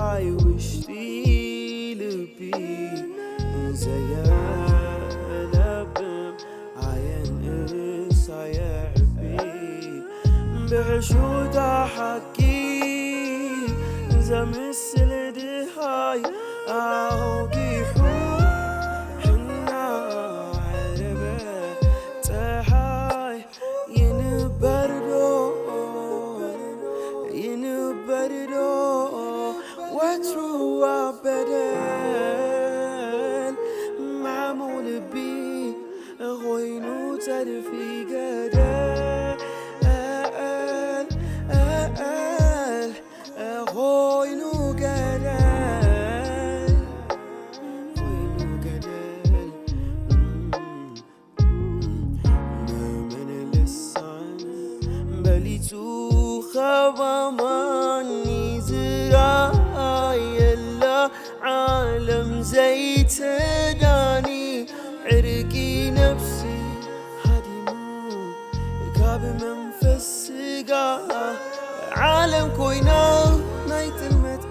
ኣይ ውሽጢ ልቢ ዘየለብም ኣየንእስ ኣየዕቢ ብሕሹታ ሓቂ ዘምስል ድሃይ ኣውጊሑ እናዓረበ ፀሓይ ይንበርዶ ይንበርዶ ወትሩ ኣብ በደል ማዕሙቕ ልቢ ኾይኑ ተርፊ ገደል ኾይኑ ገደል ኾይኑ ገደል መመን ልሳን በሊጹ ኸባማኒ ዝራየላ ዓለም ዘይትዳኒ ዕርቂ ነፍሲ ሃዲሙ ካብ መንፈስ ስጋ ዓለም ኮይና ናይ ጥልመት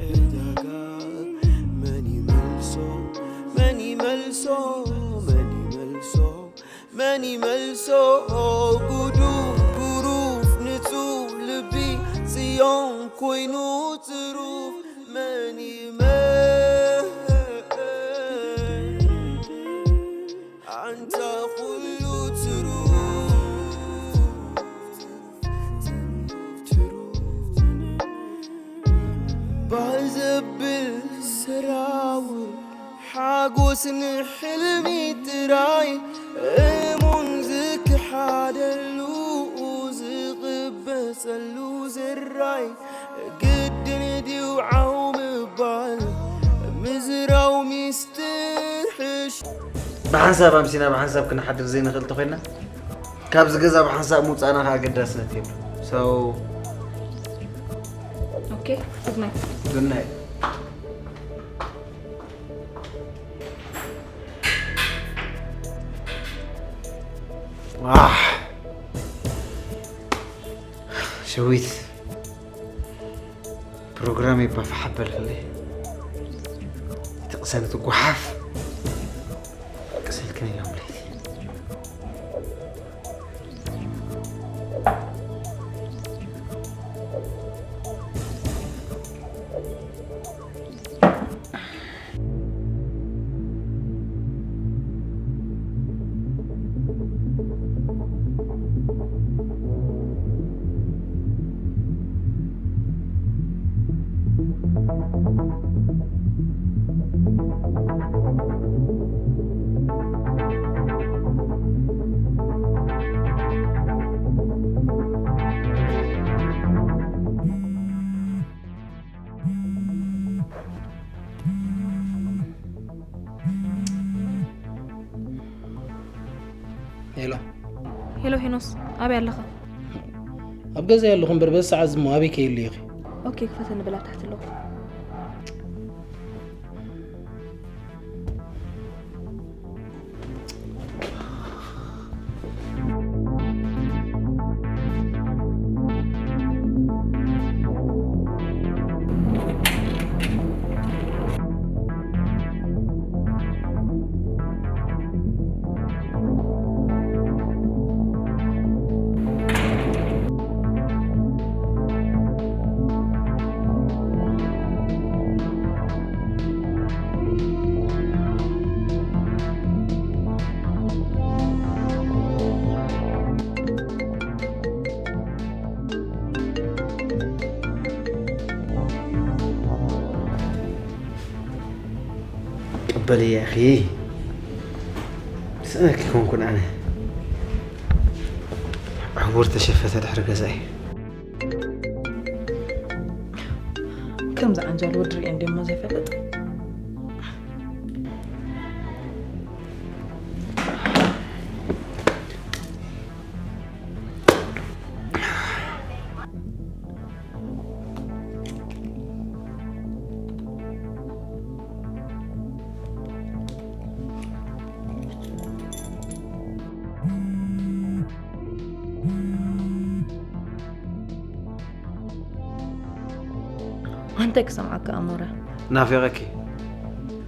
ዕዳጋ መን ይመልሶ መን ይመልሶ መን ይመልሶ መን ይመልሶ ጉዱ ጉሩፍ ንጹህ ልቢ ጽዮን ኮይኑ ጽሩፍ መን ይመልሶ ኣንታ ኩሉ ትሩፍ ትሩፍ ትሩፍ ትሩፍ ባህ ዘብል ስራው ሓጎስ ንሕልሚ ጥራይ እሙን ዝክሓደሉ ዝቕበጸሉ ዝራይ ግድን ድዩ ዓው ምባል ምዝራው ሚስጥር ሕሽ ብሓንሳብ ኣምሲና ብሓንሳብ ክንሓድር ዘይንኽእል ተኾይንና ካብዚ ገዛ ብሓንሳብ ምውፃእና ከዓ ኣገዳስነት የብሉ so Okay, good night. Good night. ዋሕ ሸዊት ፕሮግራም ይባፍ ሓበል ክለ እቲ ቅሰን እቲ ጓሓፍ ቅሰልክን ኢሎም ለይቲ ሄሎ ሄሎ ሄኖስ፣ ኣበይ ኣለኻ? ኣብ ገዛ ኣለኹ እምበር በዚ ሰዓት ዝሞ ኣበይ ከይሉ ኢኺ? ኦኬ፣ ክፈተኒ በል ኣብ ታሕቲ ኣለኹ። ቅበልያ ኢኺ ስእነኪ ኮንኩን ኣነ ዕቡር ተሸፈተ ድሕሪ ገዛይ ከምዚ ዓንጃል ወዲ ሪኤ እንዲሞ ዘይፈልጥ ኣንታይ ክሰምዓካ ኣሞረ? ናፊቐኪ።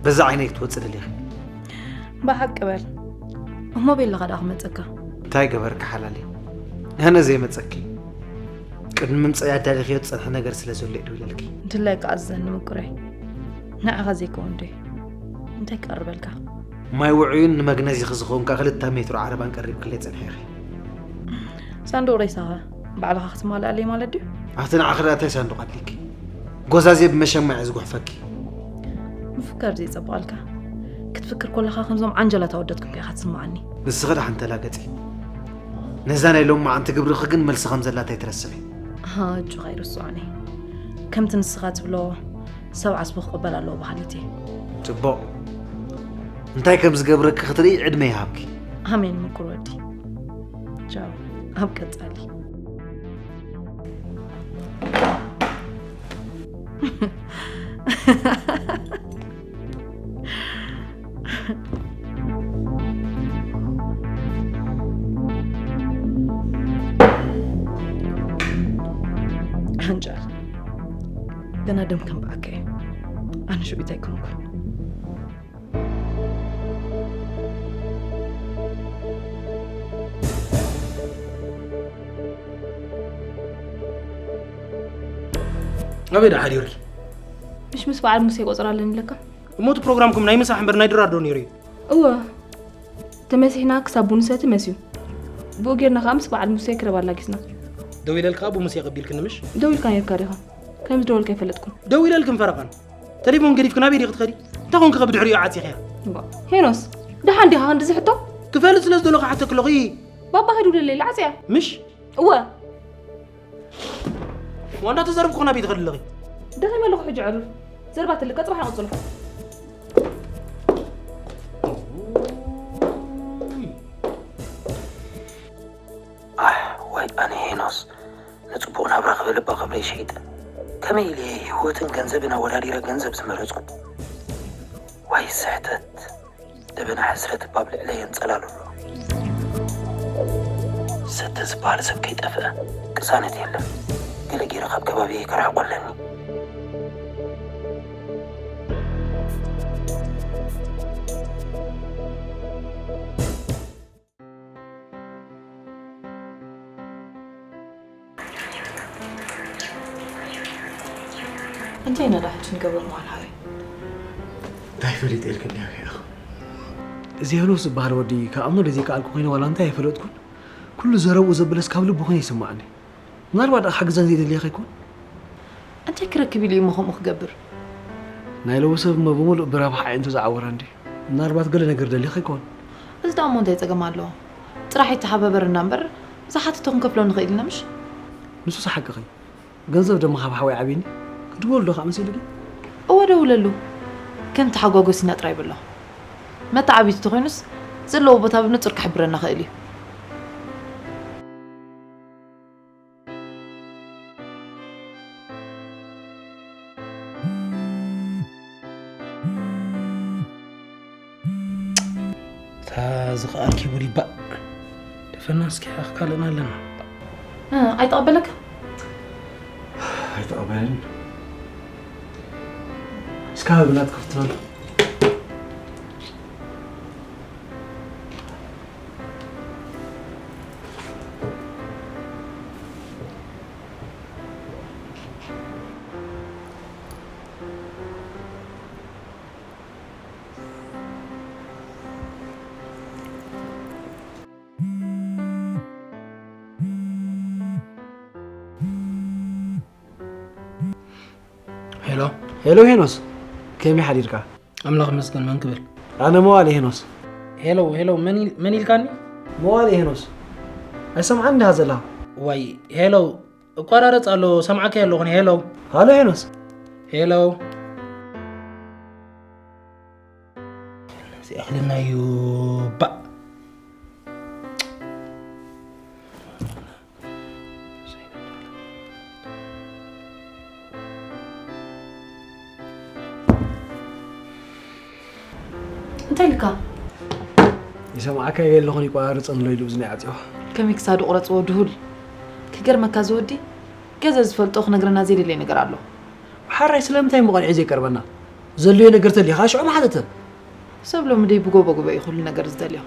በዛ ዓይነይ ክትወጽእ ደሊኺ? ብሓቂ በል። እሞ ቤለኻ ደኣ ክመጸካ? እንታይ ገበርካ ሓላለይ? ኣነ ዘይመጸኪ። ቅድሚ ምምጻይ ኣዳሊኽዮ ዝጸንሐ ነገር ስለ ዘሎ እዩ ደው ኢለልኪ። ድላይካ ኣዘኒ ምቁረይ። ንዓኻ ዘይከውን ዶ እዩ? እንታይ ክቐርበልካ? ማይ ውዑይን ንመግነዚኺ ዝኸውን ከኣ ክልተ ሜትሮ ዓረባን ቀሪብክለይ ጸኒሐ ኢኺ። ሳንዱቕ ሬሳኸ ባዕልኻ ክትማልኣለይ ማለት ድዩ? ኣቲ ንዓኺ ደኣ እንታይ ሳንዱቕ ኣድልይኪ? ጎዛዜ ብመሸማዕ እየ ዝጉሕፈኪ። ምፍካር ዘየጸብቐልካ። ክትፍክር ከለኻ ከምዞም ዓንጀላት ኣወዳት ኮንካ ኢኻ ትስምዓኒ። ንስኺ ደሓን ተላገጺ። ነዛ ናይ ሎማዓንቲ ግብርኺ ግን መልሲ ከም ዘላታ ኣይትረስዒ። ኣጆኻ ኣይርስዖን እየ። ከምቲ ንስኻ ትብሎ ሰብ ዓስቡ ክቕበል ኣለዎ በሃሊት እየ። ጽቡቕ። እንታይ ከም ዝገብረኪ ክትርኢ ዕድመ ይሃብኪ። ኣሜን ምቁር ወዲ። ቻው። ኣብ ቀጻሊ። ሓንጫል፣ ገና ደም ከም ብኣካ እዩ። ኣነ ሽዑ እንታይ ኮንኩ? ኣበይ ደኣ ሓዲርኪ? ምሽ ምስ በዓል ሙሴ ቆጸራ ኣለኒ ኢለካ? እሞ እቲ ፕሮግራምኩም ናይ ምሳሕ እምበር ናይ ድራር ዶ ነይሩ እዩ? እወ፣ ተመሲሕና ክሳብ ቡን ንሰቲ መስዩ። ብኡ ጌርና ከኣ ምስ በዓል ሙሴ ክረብ ኣላጊስና። ደው ኢለልካ ብሙሴ ቀቢልክኒ ምሽ? ደው ኢልካ ነይርካ ዲኻ? ከም ዝደወልካ ኣይፈለጥኩን። ደው ኢለልክን ፈረቓን። ተሌፎን ገዲፍክን ኣበይ ዲኺ ትኸዲ? እንታይ ኮንኪ ከ ብድሕሪኡ ዓጺኽያ? እባ፣ ሄኖስ፣ ደሓን ዲኻ ክንድዚ ሕቶ? ክፈልጥ ስለ ዝደለኹ ሓተኪ ኣለኹ። ባባ ከይዱ ደለይ ልዓጽያ። ምሽ? እወ። ዋንዳ ተዘርብኩ ናበይ ትኸዲ ኣለኺ? ደኺመ ኣለኹ ሕጂ ዕሩር። ዘርባ ትልቀ ጽባሕ ንቕጽሎ። ኣሕ፣ ዋይ ኣነ ሄኖስ፣ ንጽቡቕ ናብራ ክብል እባ ክብረይ ሸይጠ። ከመይ ኢለ እየ ህይወትን ገንዘብን ኣወዳዲረ ገንዘብ ዝመረጽኩ? ዋይ ስሕተት። ደበና ሕስረት እባ ኣብ ልዕለይ የንጸላሉ ኣሎ። ሰተ ዝበሃል ሰብ ከይጠፍአ ቅሳነት የለን። ገለ ገይረ ካብ ከባቢየይ ከርሕቆ ኣለኒ። እንታይ ኢና ደኣ ሕጂ ንገብሮ ምዃን ሓወይ? እንታይ ፈሊጠ ኢልክኒ ኢኺ ኢኺ? እዚ ሄኖስ ዝበሃል ወዲ ክኣምኖ ዘይከኣልኩ ኮይነ ዋላ እንታይ ኣይፈለጥኩን። ኩሉ ዘረብኡ ዘብለስ ካብ ልቡ ኮይነ ይስማዓኒ። ምናልባት ደኣ ክሓግዘን ዘይደልየ ከይኮን? እንታይ ክረክብ ኢሉ እዩ እሞ ከምኡ ክገብር? ናይ ሎሚ ሰብ እሞ ብምሉእ ብረብሓ ኣዒንቱ ዝዓወረ እንድዩ። ምናልባት ገለ ነገር ደልዩ ከይኮን? እዚ ደኣ እሞ እንታይ ጸገም ኣለዎ? ጥራሕ ይተሓባበረና እምበር ዝሓተቶ ክንከፍሎ ንኽእል ኢና ምሽ? ንሱስ ሓቅኺ። ገንዘብ ደማ ካብ ሓወይ ዓብይኒ። ክድወል ዶ ከዓ መሲሉኪ? እወ ደውለሉ። ከም ተሓጓጎሲና ጥራይ በሎ። መተዓቢቲ ተኾይኑስ ዘለዎ ቦታ ብንጹር ክሕብረና ኽእል እዩ። እታ ዝኸኣልኪ ቡሊባ ደፈና እስኪ ካልእና ኣለና። እ፣ ኣይተቐበለካ? ኣይተቐበለን። እስካ ብናት ክፍትነሉ። ሄሎ። ሄሎ ሄኖስ፣ ከመይ ሓዲርካ? ኣምላኽ ይመስገን፣ መን ክብል? ኣነ መዋሊ ሄኖስ። ሄሎ፣ ሄሎ፣ መን ኢል-፣ መን ኢልካኒ? መዋሊ ሄኖስ። ኣይሰምዓን እንዲኻ ዘለኻ? ዋይ፣ ሄሎ፣ እቋራረጽ ኣሎ፣ ሰምዓካ ኣለኹ፣ ሄሎ። ሃሎ ሄኖስ። ሄሎ። እዚ ኣኽልና እዩ፣ ባእ። እንታይ ኢልካ? ይሰምዓካ እየ ኣለኹን ይቋራርጽ ኣሎ ኢሉ እዝኒ ዓጽዋ። ከመይ ክሳዱ ቁረጽዎ ድሁል። ክገርመካ እዚ ወዲ ገዘ ዝፈልጦ ክነግረና ዘይደለየ ነገር ኣሎ። ሕራይ ስለምንታይ እሞ ቀኒዑ ዘይቀርበና? ዘድልዮ ነገር ተልዩ ኸኣ ሽዑ ምሓተተ። ሰብ ሎሚ ደይ ብጎቦ ጎቦ እዩ ኩሉ ነገር ዝደልዮ።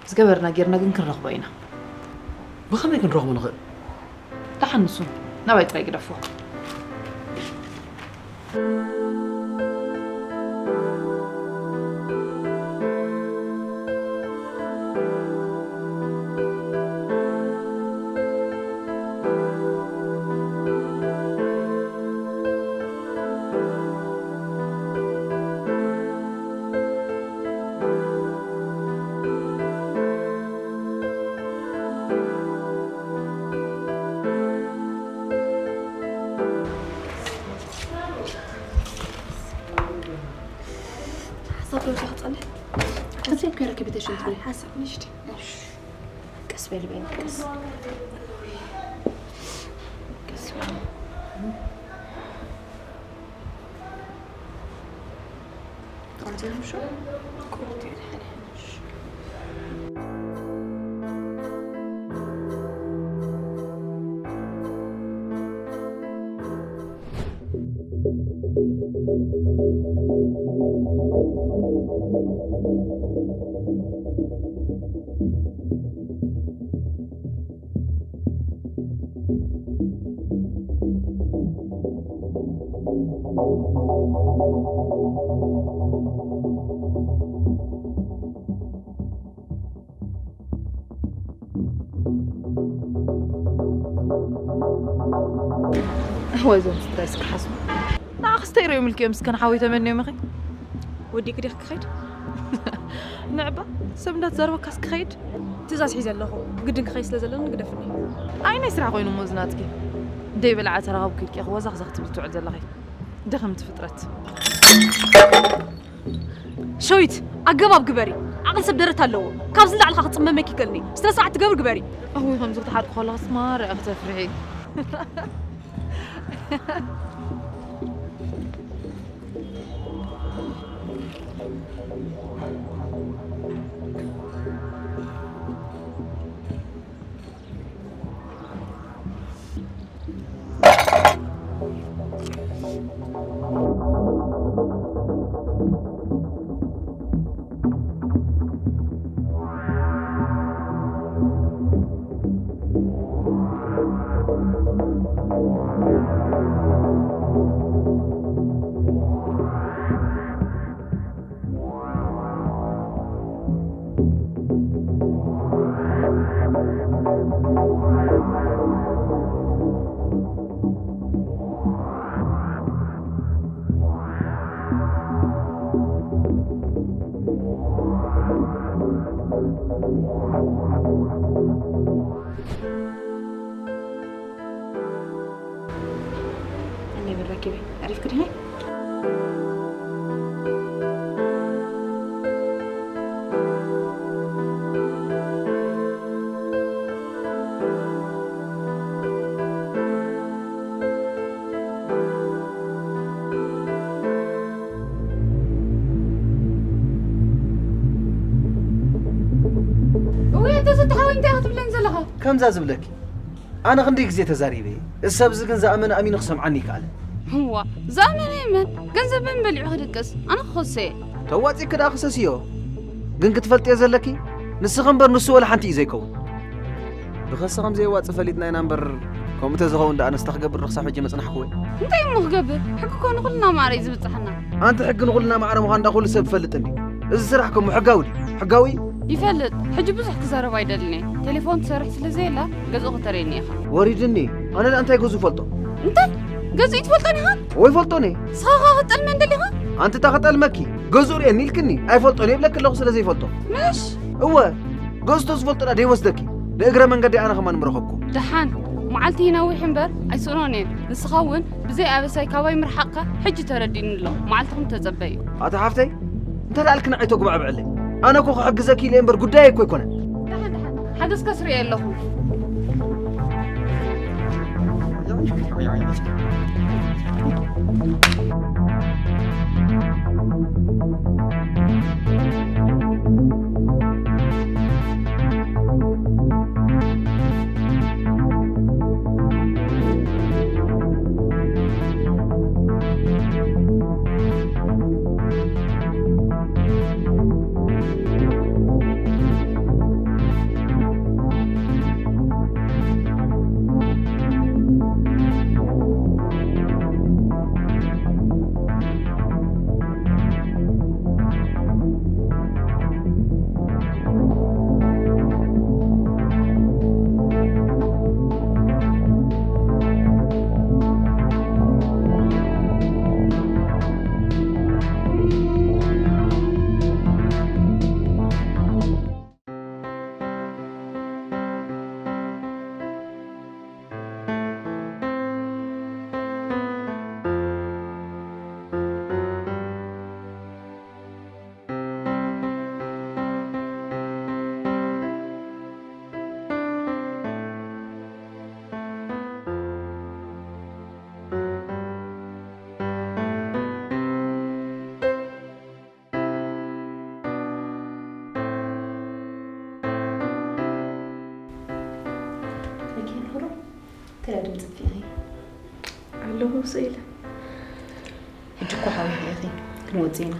ዝገበርና ጌርና ግን ክንረኽቦ ኢና። ብኸመይ ክንረኽቦ ንኽእል? ደሓን ንሱ ናባይ ጥራይ ግደፍዎ። ሓሳብ ዶ ክጸንሕ? ሓሳብ ከረክብ ተሽንት ሓሳብ ንሽቲ። ቀስ በል በይኒ፣ ቀስ። ቀስ በል። ከምዚ ነው ሹ? ቁርጥ ይላል። ወይዞም ስትረስ ክሓስቡ ንዓ ክስተይ ርእዮም ኢልክዮም እስከ ንሓወይ ተመንዮም ኢኺ። ወዲእኪ ዲኺ ክኸይድ? ንዕባ ሰብ እንዳተዛረበካስ ክኸይድ? ትእዛዝ ሒዘ ኣለኹ። ግድን ክኸይድ ስለ ዘለኒ ግደፍኒ። ኣይ ናይ ስራሕ ኮይኑ እሞ ዝናትኪ ደይ በልዓ ተረኸብኩ ኢልኪ ኢኺ ወዛኽዛኽ ትብል ትውዕል ዘለኺ። ደኸምቲ ፍጥረት። ሸዊት ኣገባብ ግበሪ። ዓቕሊ ሰብ ደረት ኣለዎ። ካብዚ ንላዕሊ ኸዓ ክጽመመኪ ይከልኒ። ስነ ስርዓት ትገብሪ ግበሪ። እውይ ከምዚ ክትሓርቂ ከለኽስ ማራ ኢኺ ተፍርሒ። እኔ ብረኪበ ኣሪፍ ክድሄ እውይ፣ ኣታ ዘተሓወይ እንታይ ክትብለን ዘለኻ? ከምዛ ዝብለኪ ኣነ ክንደይ ግዜ ተዛሪበ። እዚ ሰብዚ ግን ዝኣመነ ኣሚኑ ክሰምዓኒ ይከኣለ። እዋ፣ ዝኣመነ ይመን፣ ገንዘብ መን በሊዑ ክድቅስ? ኣነ ክኸሰ እየ። ተዋጺእኪ ደኣ ክሰስዮ። ግን ክትፈልጥዮ ዘለኪ፣ ንስኺ እምበር ንሱ ወላ ሓንቲ እዩ ዘይከውን። ብኸሲ ከም ዘየዋጽእ ፈሊጥና ኢና እምበር፣ ከምኡ ተዝኸውን ደኣ ኣነስ እንታይ ክገብር ክሳብ ሕጂ ምጽናሕኩ ወይ? እንታይ እሞ ክገብር? ሕጊ እኮ ንኹልና ማዕረ እዩ ዝብጽሓና። ኣንቲ ሕጊ ንኹልና ማዕረ ምዃን እንዳ ኩሉ ሰብ ይፈልጥ እንድዩ። እዚ ስራሕ ከሞ ሕጋዊ ድዩ? ሕጋዊ እዩ? ይፈልጥ። ሕጂ ብዙሕ ክዛረብ ኣይደልን እየ። ቴሌፎን ትሰርሕ ስለ ዘየላ ገዝኡ ከተርእየኒ ኢኻ። ወሪድኒ። ኣነ ደኣ እንታይ ገዝኡ እፈልጦ? እንታይ? ገዝኡ ትፈልጦን ኢኻ? ወይ ፈልጦን እየ። ንስኻ ኸኣ ክትጠልመን ደሊኻ? ኣንቲ እታ ክጠልመኪ፣ ገዝኡ ርእየኒ ኢልክኒ፣ ኣይፈልጦን እየ ይብለኪ ኣለኹ ስለ ዘይፈልጦ። ምሽ? እወ፣ ገዝቶ ዝፈልጦ ደኣ ደይወስደኪ። ንእግረ መንገዲ ኣነ ከማን ምረኸብኩ። ደሓን፣ መዓልቲ ይነውሕ እምበር ኣይስእኖን እየ። ንስኻ እውን ብዘይ ኣበሳይ ካባይ ምርሓቕካ ሕጂ ተረዲእኒ ኣሎ። መዓልትኹም ተጸበዩ። ኣታ ሓፍተይ፣ እንታይ ደኣ ኢልኪ ንዓይ ተጉባዕብዕለይ? ኣነ እኮ ክሕግዘኪ ኢለ እምበር ጉዳየይ እኮ ኣይኮነን። ደሓን፣ ደሓን። ሓገዝካ ስሪኤ ኣለኹ። ድምፂ ፊኺ ኣለኹ ስኢለ። ሕጂ እኮ ሓዊኹ ኢኺ፣ ክንወፅእ ኢና።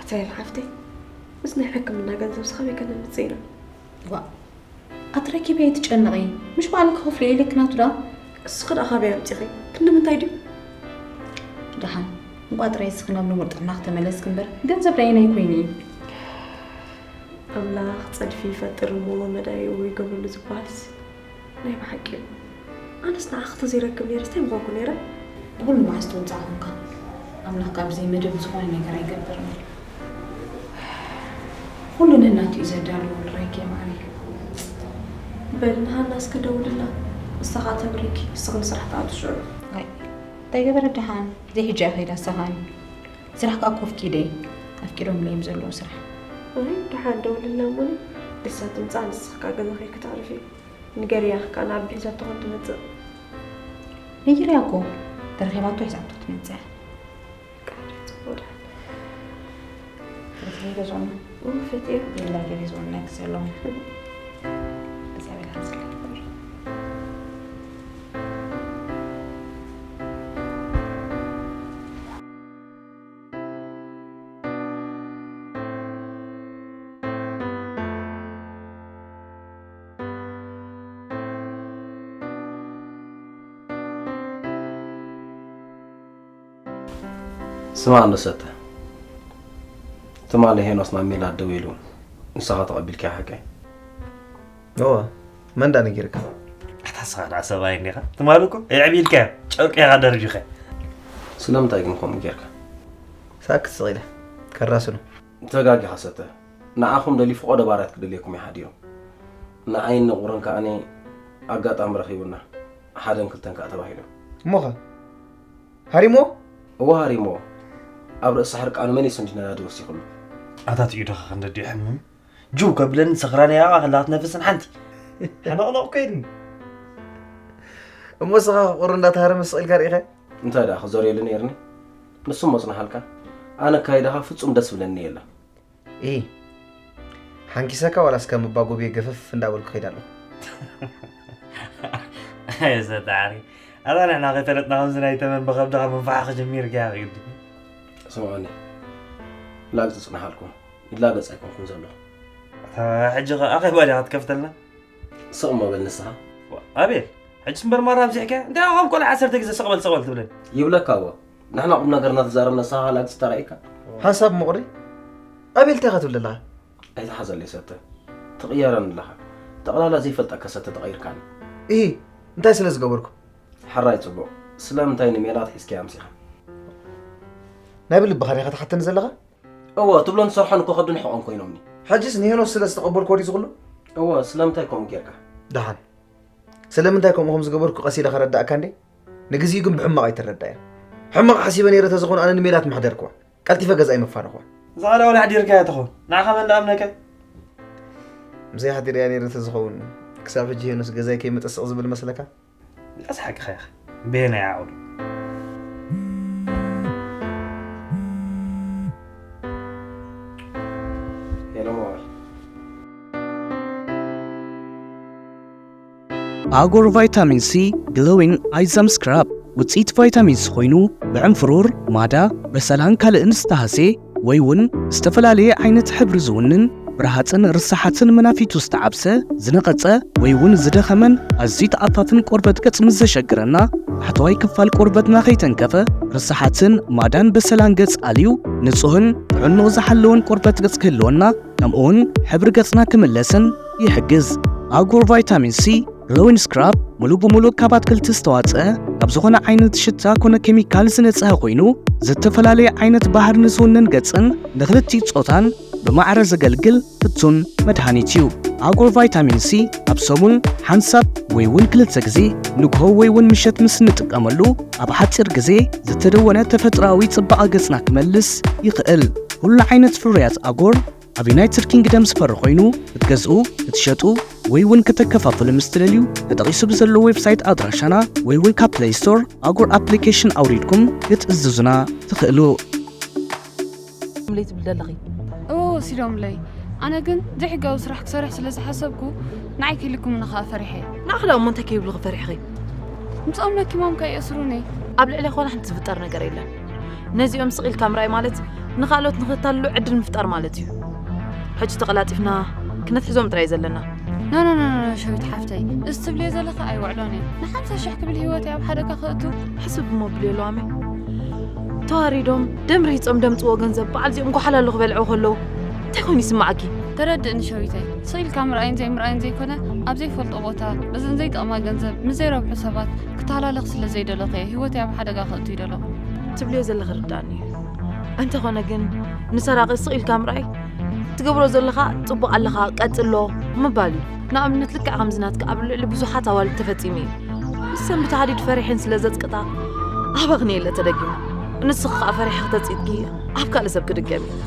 ኣታ ሓፍተይ፣ ምስ ናይ ሕክምና ገንዘብ ስኻበይ ከነምፅእ ኢና። ዋ፣ ኣትረኪበ ኣይትጨነቒ። ምሽ ባዕሉ ክኸፍሎ ኢለኪ ናቱ ዳ። እስኺ ደኣ ካበይ ኣምፂኺ? ክንዲ ምንታይ ድዩ? ደሓን እንቋ ጥራይ እስኺ ናብ ንቡር ጥዕና ክተመለስኪ እምበር፣ ገንዘብ ዳይ ናይ ኮይኑ እዩ። ኣምላኽ ጸድፊ ይፈጥር እሞ መዳይኡ ይገብረሉ ዝበሃልስ ናይ ብሓቂ እዩ። ኣነስ ንዓኺ ተዘይረክብ ነይረስ እንታይ ምኾንኩ ነይረ? ብኹሉ መዓስ ትወጽእ ኮንካ። ኣምላኽ ካብ ዘይመደብ ዝኾነ ነገር ኣይገብርን እዩ። ኩሉ ነናቱ እዩ ዘዳልዎ። ራይከ ማዕረይ። በል ንሃና እስከ ደውልላ። ንሳ ኸኣ ተብርኪ፣ ንስኺ ንስራሕ ትኣቱ ሽዑ። ኣይ፣ እንታይ ገበረት ደሓን? ዘይሕጂ እያ ከይዳ ንሳ ኸኣኒ። ስራሕ ከኣ ኮፍ ኪደ። ኣፍቂዶምለይ እዮም ዘለዉ ስራሕ። ኣይ፣ ደሓን ደውልላ እሞኒ። ንሳ ትምጻእ፣ ንስኺ ከኣ ገዛኺ ከተዕርፊ። ንገርያ ከኣ ናብ ሒዛቶ ከም ትመጽእ። ነጊረያ እኮ። ተረኺባቶ ሒዛቶ ትመጽእ። ቃል ጽቡቕ ደሓን። ፈትየ ገዝኦና። እው፣ ፈትየ። የላ ገለ ዝወና ክሰሎም። እዛ ቤላ ዝላ። ስማዕ እንዶ ሰተ፣ ትማሊ ሄኖስ ናብ ሜላት ደዊሉ፣ ንስኻ ተቐቢልካዮ ሓቀይ? እወ፣ መን ደኣ ነጊርካ? ኣታ ንስኻ ደኣ ሰብኣይ እንዲኻ? ትማሊ እኮ የዕቢልካዮ፣ ጨርቂ ኢኻ ደርቢኻዮ። ስለምንታይ ግን ከምኡ ጌርካ? ሳክት ስቕ ኢለ፣ ከራስኖ። ተጋጊኻ ሰተ፣ ንዓኹም ደልዩ ፍቖዶ ባርያት ክደልየኩም እዩ ሓዲሩ። ንዓይን ንቑርን ከኣኒ ኣጋጣሚ ረኺቡና፣ ሓደን ክልተን ከኣ ተባሂሉ። እሞኸ? ሃሪሞ? እወ ሃሪሞ። ኣብ ርእሲ ሕርቃኑ መን እዩ ስንዲ ነዳዲ ወሲኹሉ? ኣታ ትዩ ደኻ ክንደዲ ይሕምም? ጅው ከብለኒ ሰኽራን ያቓ ከላ ክትነፍስን ሓንቲ። ሕንቕንቕ ኮይኒ። እሞ ስኻ ቁር እንዳተሃረመ ስቕ ኢልካ ርኢኸ? እንታይ ደኣ ክዘርየሉ ነይርኒ? ንሱ እሞ ጽናሓልካ። ኣነ ኣካይዳኻ ፍጹም ደስ ብለኒ የለን። እሂ፣ ሓንኪሰካ ዋላስ ከም እባ ጎብየ ገፈፍ እንዳበልኩ ከይደ ኣለኹ? ኣየ ሰተ ዓሪ፣ ኣታ ንሕና ከይፈለጥና ከምዚ ናይ ተመን ብኸብድኻ ምንፋሕ ክጅሚር ገያ ግዲ። ስምዑኒ፣ ላግጺ ጽንሓልኩም፣ ይላገጽ ኣይኮንኩን ዘለኹ። ኣታ ሕጂ ኸ ኣኼባ ዲኻ ክትከፍተልና? ስቕ እሞ በል ንስኻ። ዋ፣ ኣቤል፣ ሕጅስ እምበር ማራ ኣብዚሕካ? እንታይ ኣብ ቆልዓ ዓሰርተ ግዜ ስቕ በል፣ ስቕ በል ትብለኒ? ይብለካ እዎ። ንሕና ቁም ነገር እናተዛረብና ንስኻ ላግጺ ተራእይካ። ሓንሳብ ምቑሪ? ኣቤል እንታይ ኢኻ ትብል ዘለኻ? ኣይትሓዘለይ ሰተ። ትቕየረኒ ኣለኻ። ጠቕላላ ዘይፈልጠካ ሰተ ተቐይርካኒ። እሂ፣ እንታይ ስለ ዝገበርኩ? ሕራይ ጽቡቕ። ስለምንታይ ንሜላት ሒዝካያ ኣምሲኻ? ናይ ብልብኻ ዲኻ ትሓተኒ ዘለኻ? እወ፣ ትብሎ ንሰርሖ ንኮኸብድን ሕቖን ኮይኖምኒ። ሕጅስ ንሄኖስ ስለ ዝተቐበልክዎ ድዩ ዝኹሉ? እወ፣ ስለምንታይ ከምኡ ጌርካ? ደሓን። ስለምንታይ ከምኡ ከም ዝገበርኩ ቀስ ኢለ ከረዳእካ እንዴ? ንግዚኡ ግን ብሕማቕ ኣይትረዳእን። ሕማቕ ሓሲበ ነይረ ተዝኾን ኣነ ንሜላት ምሓደርክዋ። ቀልጢፈ ገዛይ መፋነኹዋ። እዛ ቃል ኣውላ ኣሕዲርካያ ትኾን? ንዓኻ መን ደኣምነካ? ምሳይ ሓዲረያ ነይረ ተዝኸውን፣ ክሳብ ሕጂ ሄኖስ ገዛይ ከይመጸ ስቕ ዝብል መስለካ? ኣስሓቅኻ ኢኻ። በየናይ ዓቕሉ? ሄሎ ሞባይል። ኣጎር ቫይታሚን ሲ ግሎዊን ኣይዛም ስክራብ ውፅኢት ቫይታሚን ሲ ኮይኑ፣ ብዕንፍሩር፣ ማዳ፣ በሰላን ካልእን ዝተሃሴ ወይ እውን ዝተፈላለየ ዓይነት ሕብሪ ዝውንን፣ ብረሃፅን ርሳሓትን መናፊቱ ዝተዓብሰ፣ ዝነቐፀ ወይ እውን ዝደኸመን ኣዝዩ ተኣፋፍን ቆርበት ገፅ ምስ ዘሸግረና፣ ታሕተዋይ ክፋል ቆርበትና ከይተንከፈ፣ ርሳሓትን ማዳን በሰላን ገፅ ኣልዩ፣ ንፁህን ጥዕንኡ ዝሓለወን ቆርበት ገፅ ክህልወና፣ ከምኡ እውን ሕብሪ ገፅና ክምለስን ይሕግዝ። ኣጎር ቫይታሚን ሲ ግሎዊን ስክራብ ሙሉእ ብሙሉእ ካብ ኣትክልቲ ዝተዋፅአ፣ ካብ ዝኾነ ዓይነት ሽታ ኮነ ኬሚካል ዝነፅሀ ኮይኑ፣ ዝተፈላለየ ዓይነት ባህሪ ንዝውንን ገፅን ንክልቲኡ ፆታን ብማዕረ ዘገልግል ፍቱን መድሃኒት እዩ። ኣጎር ቫይታሚን ሲ ኣብ ሰሙን ሓንሳብ ወይ እውን ክልተ ግዜ ንግሆ ወይ እውን ምሸት ምስ እንጥቀመሉ፣ ኣብ ሓፂር ግዜ ዝተደወነ ተፈጥሮኣዊ ፅባቐ ገፅና ክመልስ ይኽእል። ኩሉ ዓይነት ፍርያት ኣጎር ኣብ ዩናይትድ ኪንግደም ዝፈሪ ኮይኑ፣ ክትገዝኡ፣ ክትሸጡ ወይ እውን ከተከፋፍሉ ምስ ትደልዩ፣ ተጠቒሱ ብዘሎ ዌብሳይት ኣድራሻና ወይ እውን ካብ ፕለይ ስቶር ኣጎር ኣፕሊኬሽን ኣውሪድኩም ክትእዝዙና ትኽእሉ። ለይ ትብል ዘለኺ? እዎ፣ ወሲዶምለይ። ኣነ ግን ዘይሕጋዊ ስራሕ ክሰርሕ ስለ ዝሓሰብኩ፣ ንዓይ ክልኩም ንኸኣ ፈሪሐ። ንኣኽላ እሞ እንታይ ከይብሉ ክፈሪሕኺ? ምስኦም ለኪሞም ከይእስሩኒ። ኣብ ልዕሊ ኮነ ሓንቲ ዝፍጠር ነገር የለን። ነዚኦም ስቕ ኢልካ ምርኣይ ማለት ንኻልኦት ንኽታልሉ ዕድል ምፍጣር ማለት እዩ። ሕጂ ተቐላጢፍና ክነትሕዞም ጥራይ ዘለና። ኖ ኖ ኖ ኖ ሸዊት ሓፍተይ፣ እዚ ትብልዮ ዘለኺ ኣይውዕሎን እዩ። ንሓምሳ ሽሕ ክብል ህይወተይ ኣብ ሓደጋ ከእቱ። ሕስብ እሞ ብልዮ ለዋመ። ተዋሪዶም ደም ርሂጾም ደምጽዎ ገንዘብ በዓል እዚኦም ጓሓላሉ ክበልዕዎ ከለዉ እንታይ ኮይኑ ይስምዓኪ? ተረድእኒ ሸዊተይ፣ ስቕ ኢልካ ምርኣይን ዘይምርኣይን ዘይኮነ፣ ኣብ ዘይፈልጦ ቦታ በዘን ዘይጠቕማ ገንዘብ ምስ ዘይረብሑ ሰባት ክተሃላለኽ ስለ ዘይደለኹ እየ ህይወተይ ኣብ ሓደጋ ከእቱ ይደለኹ። ትብልዮ ዘለኺ ርዳእኒ እዩ። እንተኾነ ግን ንሰራቒ ስቕ ኢልካ ምርኣይ ትገብሮ ዘለኻ ጽቡቕ ኣለኻ ቀጽሎ ምባል እዩ። ንኣብነት ልክዕ ከምዚ ናትካ ኣብ ልዕሊ ብዙሓት ኣዋልድ ተፈጺሙ እዩ። ንሰን ብተሃዲድ ፈሪሐን ስለ ዘጽቅጣ ኣብ ኣኽንየለ ተደጊሙ። ንስኺ ከኣ ፈሪሕኺ ተጽቂጥኪ ኣብ ካልእ ሰብ ክድገም እዩ።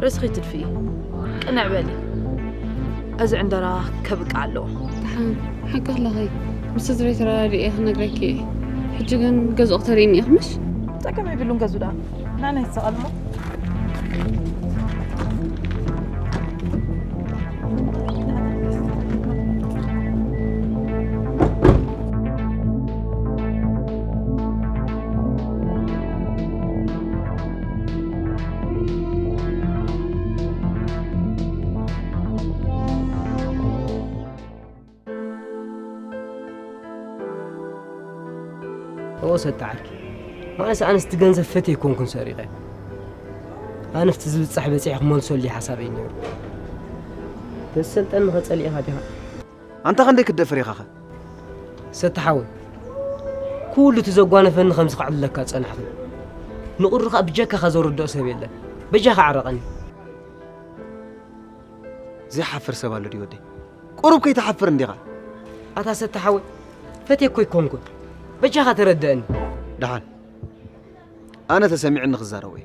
ርእስኺ ትድፍኢ። ቅንዕ በሊ። እዚ ዕንደራ ከብቅዕ ኣለዎ። ደሓን፣ ሓቂ ኣለኺ። ምስ ስድረይ ተረዳዲኤ ክነግረኪ እየ። ሕጂ ግን ገዝኡ ክተርእይኒ ኢኺ ምሽ? ጸገም የብሉን፣ ገዝኡ ደኣ ንዓና ይሰቐል እሞ። እዎ ሰጣዓል። ማለስ ኣነስ እቲ ገንዘብ ፈትየ ኣይኮንኩን ሰሪቐ። ኣነስ እቲ ዝብጻሕ በጺሐ ክመልሰሉ እዩ ሓሳበይ ነይሩ። ተዝሰልጠኒ ከጸሊእኻ ዲኻ? ኣንታ ክንደይ ክትደፍር ኢኻኸ? ሰቲ ሓወይ፣ ኩሉ እቲ ዘጓነፈኒ ከምዚ ከዕልለካ ጸናሕኩ። ንቑሪ ከኣ ብጀካኻ ዘረድኦ ሰብ የለን። በጃኻ ዓረቐኒ። ዘይሓፍር ሰብ ኣሎ ድዩ ወደይ? ቁሩብ ከይትሓፍር እንዲኻ። ኣታ ሰቲ ሓወይ፣ ፈትየኮ ኣይኮንኩን። በጃኻ ተረድአኒ። ደሓን። ኣነ ተሰሚዑኒ ክዛረቦ እየ።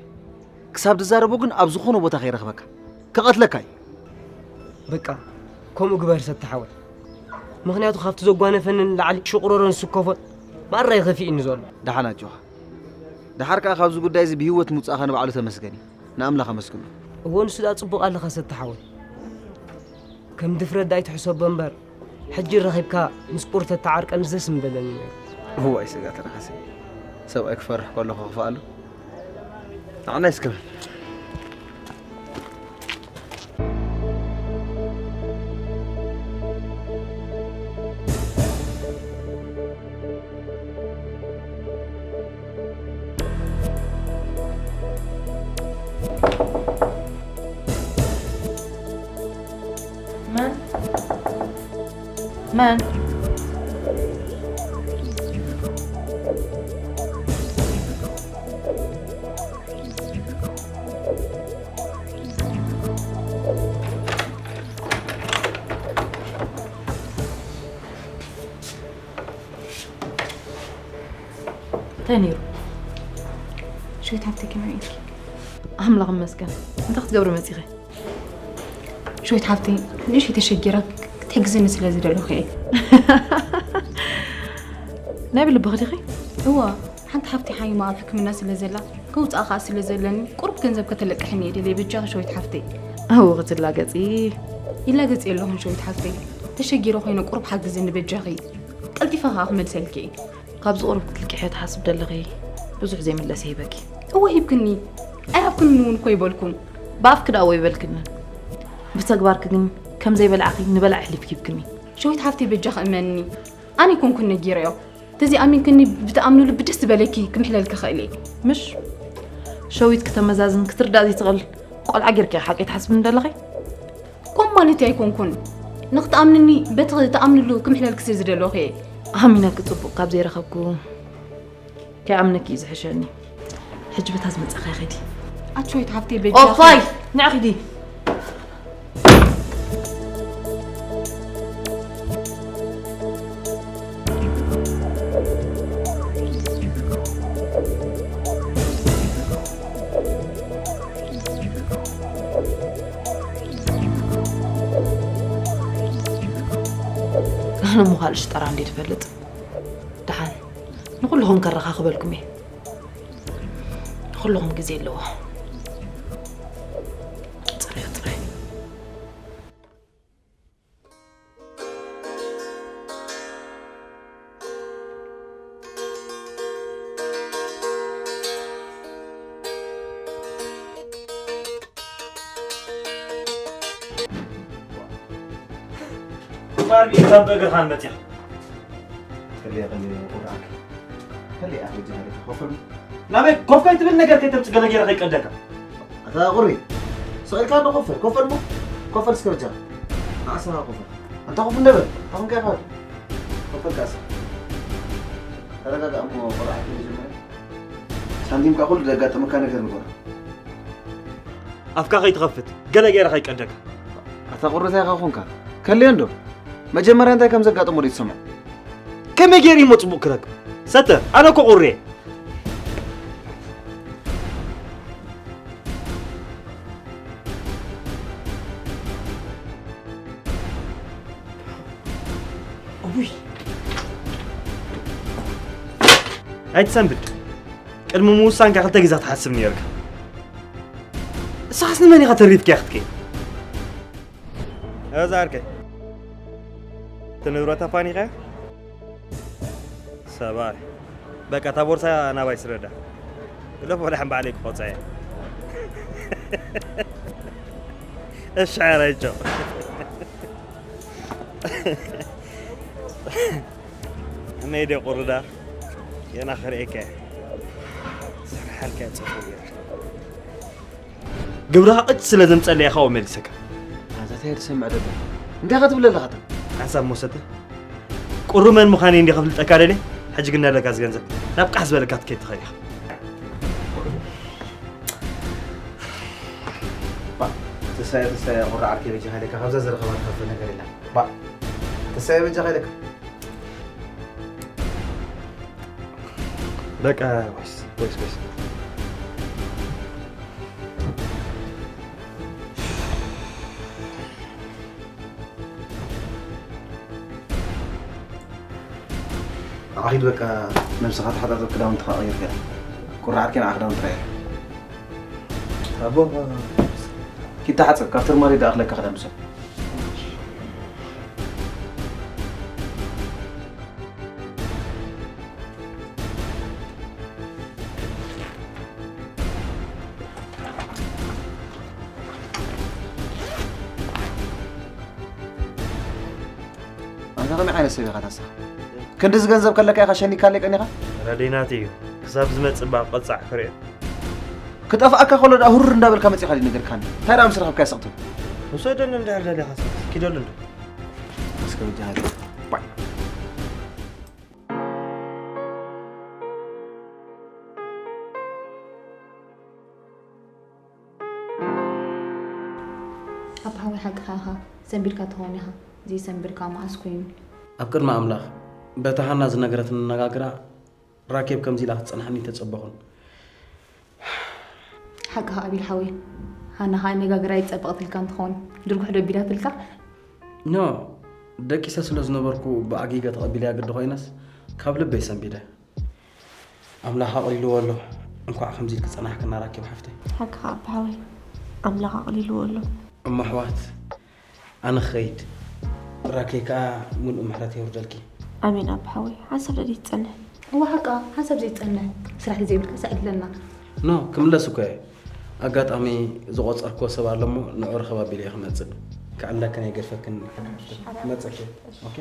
ክሳብ ዝዛረቦ ግን ኣብ ዝኾነ ቦታ ከይረኽበካ። ክቐትለካ እዩ። በቃ፣ ከምኡ ግበር ሰቲ ሓወይ። ምኽንያቱ ካብቲ ዘጓነፈኒ ንላዕሊ ሽቑረሮን ስኮፎን ማራ እዩ ከፊእኒ ዘሎ። ደሓን ኣጆኻ። ደሓር ከኣ ካብዚ ጉዳይ እዚ ብህይወት ምውጻእኻ ንባዕሉ ተመስገን እዩ። ንኣምላኽ ኣመስግኖ። እወ፣ ንሱ ደኣ ጽቡቕ ኣለኻ ሰቲ ሓወይ። ከም ድፍረት ደኣ ኣይትሕሰቦ እምበር፣ ሕጂ ረኺብካ ምስ ቁሪ ተተዓርቀኒ ደስ ምበለኒ ነይሩ። እዋይ ስጋ ተረኸሰ። ሰብኣይ ክፈርሕ ከሎ ክኽፍኣሉ። ንዓና ይስከመን። መን? መን? እንታይ ነይሩ? ሸዊት ሓፍተይ ከመይ ኢልኪ? ኣምላኽ ይመስገን። እንታይ ክትገብሪ መጺኺ? ሸዊት ሓፍተይ፣ ንእሽተይ ተሸጊረ ክትሕግዝኒ ስለ ዝደለኹ እየ። ናይ ብልብኺ ዲኺ? እወ፣ ሓንቲ ሓፍተይ ሓሚማ ኣብ ሕክምና ስለ ዘላ፣ ከውጽኣ ከኣ ስለ ዘለኒ፣ ቁሩብ ገንዘብ ከተለቅሕኒ እየ ደልየ፣ በጃኺ ሸዊት ሓፍተይ። እወ፣ ክትላገጺ። ይላገጺ ኣለኹን ሸዊት ሓፍተይ። ተሸጊረ ኮይነ ቁሩብ ሓግዝኒ በጃኺ። ቀልጢፈ ከኣ ክመልሰልኪ እየ። ካብዚ ቁሩብ ክትልቅሕዮ ትሓስብ ደለኺ፣ ብዙሕ ዘይምለስ ይህበኪ። እወ ሂብክኒ። ኣይሃብክንን እውን እኮ ይበልኩን። ብኣፍኪ ደኣ እወ ይበልክንን። ብተግባርኪ ግን ከም ዘይበላዕኺ ንበላዕ ኣሕሊፍኪ ሂብክኒ። ሸዊት ሓፍተይ በጃኺ እመንኒ። ኣነ ኣይኮንኩን ነጊረዮ። ተዘይኣሚንክኒ ብትኣምንሉ ብደስ ዝበለኪ ክምሕለልኪ እኽእል እየ። ምሽ ሸዊት ክተመዛዝን ክትርዳእ ዘይትኽእል ቆልዓ ጌርኪ ሓቂ ትሓስብኒ ደለኺ? ከምኡ ማለተይ ኣይኮንኩን። ንኽትኣምንኒ በቲ ትኣምንሉ ክምሕለልኪ ስለ ዝደለኹ እየ። ኣሚነኪ ጽቡቕ ካብ ዘይረኸብኩ ከይኣምነኪ እዩ ዝሕሸኒ። ሕጂ በታ ዝመጻኻይ ኺዲ። ኣቲ ሸዊት ሓፍተይ በጃኺ። ኦፋይ፣ ንዕ ኺዲ። ኣነ እሞ ካልእ ሽጠራ እንድየ ዝፈልጥ። ደሓን፣ ንኹልኹም ከረኻኽበልኩም እየ። ንኹልኹም ግዜ ኣለዎ። ጽርዮ ጥራይ። ኢድካ ብእግርኻን መጺኻ። ከለየ፣ ከለየ፣ ቁርዓክ። ከለየ፣ ኣኽሊ ጀሃሪ፣ ኮፈል። ናበይ ኮፍ ከይትብል ነገር ከይተምጽእ ገለ ገይረ ከይቀደካ። ኣታ ቁሪ፣ ስቕ ኢልካ እንዶ ኮፈል፣ ኮፈል እሞ። ኮፈል እስከ በጃ። ንዓሳ ኮፈል። ኣንታ ኮፍ እንደ በል፣ ኣኹም ከይፋል። ኮፈል ካስ። ተረጋጋ እሞ ቁርዓክ መጀመርያ። ሳንቲም ከኣ ኩሉ ዘጋጠመካ ነገር ንገሮ። ኣፍካ ከይትኸፍት፣ ገለ ገይረ ከይቀደካ። ኣታ ቁሪ እንታይ ኢኻ ኮንካ? ከልዮ እንዶ። መጀመርያ እንታይ ከም ዘጋጠሞ ዶ ትሰምዖ? ከመይ ገይሩ እሞ ጽቡቕ ክረክብ? ሰተ፣ ኣነ እኮ ቁሪ እየ። እውይ። ኣይትሰንብድ። ቅድሚ ምውሳንካ ክልተ ግዜ ክትሓስብ ነይርካ። ንስኻስ ንመን ኢኻ ተሪፍካያ ክትከይድ? እዛ ዓርከይ፣ እቲ ንብረት ኣፋኒኻ? ሰባሪ። በቃ፣ እታ ቦርሳ ናባይ ስደዳ። ግደፎ፣ ደሓን ባዕለይ ክቆጻ እየ። እሺ፣ ዓራይጆ። እመይ፣ ደ ቁርዳ፣ የና ክርእየካ እየ። ስራሕ ሓልካ እየ፣ ጽፉ ገይረ። ግብርኻ ቅጭ ስለ ዘምጸለይ እየ ካብኡ መሊሰካ። ኣንታ እንታይ ትሰምዕ ደሎ? እንታይ ክትብል ኣለኻ እታ? ሓንሳብ መውሰተ። ቁሪ መን ምዃነይ እንዲ ከፍልጠካ ደልየ? ሕጂ ግን ነለካ ዝገንዘብ ናብ ቃሕ ዝበለካ ትከይድ ትኽእል ኢኻ። ባ፣ ተሳየ፣ ተሳየ፣ ቁሪ ዓርከይ በጃኻ ኢለካ፣ ካብዛ ዝረኸባ ትኸፍእ ነገር የለን። ባ፣ ተሳየ በጃኻ ኢለካ። በቃ፣ ወይስ፣ ወይስ፣ ወይስ። ኣኺድ በቃ ነብስኻ ተሓጻጸብ ክዳውንትኻ ቀይርካ። ቁራዓት ከና ክዳውንቲ ጥራይ። ኣቦ ኪድ ተሓጸብ ካብ ትርማሪ ደኣ ክለካ ክዳን ምሰል። ኣንታ ከመይ ዓይነት ሰብ ኢኻ ታሳ? ክንድዚ ገንዘብ ከለካ ኢኻ ሸኒካለይ ቀኒኻ? ረዲናት እዩ። ክሳብ ዝመጽእ እባ ቅጻዕ ክርእዮ። ክጠፍኣካ ከሎ ደኣ ሁር እንዳበልካ መጺኻ ድዩ ነገርካኒ? እንታይ ደኣ ምስ ረኸብካዮ ስቕ ትብል? ውሰደሉ እንድሕር ደሊኻ ሰብስ። ኪደሉ እንዶ። እስከ በጃኻ ባይ። ኣቦ ሓወይ ሓቅኻ ኢኻ፣ ሰንቢድካ ትኸውን ኢኻ፣ ዘይሰንብድካ መዓስ ኮይኑ? ኣብ ቅድሚ ኣምላኽ፣ በታ ሃና ዝነገረትኒ ኣነጋግራ ራኬብ ከምዚ ኢላ ክትጸንሓኒ ኣይተጸበኹን። ሓቅኻ ኣቤል ሓወይ፣ ሃና ኸኣ ኣነጋግራ ኣይጸበቐትልካን ትኸውን፣ ድርጉሕ ዶ ኣቢላትልካ? ኖ፣ ደቂሰ ስለ ዝነበርኩ ብኣጊገ ተቐቢለያ ግዲ ኮይነስ፣ ካብ ልበይ ሰንቢደ። ኣምላኽ ኣቕሊልዎ ኣሎ። እንኳዕ ከምዚ ኢልኪ ጸናሕክና ራኬብ ሓፍተይ። ሓቅኻ ኣባ ሓወይ፣ ኣምላኽ ኣቕሊልዎ ኣሎ። እሞ ኣሕዋት፣ ኣነ ክኸይድ፣ ራኬብ ከኣ ምሉእ ምሕረት የውርደልኪ። ኣሜን ኣባ ሓወይ፣ ሓንሳብ ደኣ ትጸንሕ። እወ ሓቃ፣ ሓንሳብ ዘይጸንሕ ስራሕ ዘይብልካ ሳዕ ኣለና። ኖ፣ ክምለስ እኮ እየ። ኣጋጣሚ ዝቖጸርክዎ ሰብ ኣሎ እሞ ንዑ ርኸብ ኣቢለ እየ ክመጽእ። ክዕለክን ኣይገድፈክን። ክመጸኪ። ኦኬ?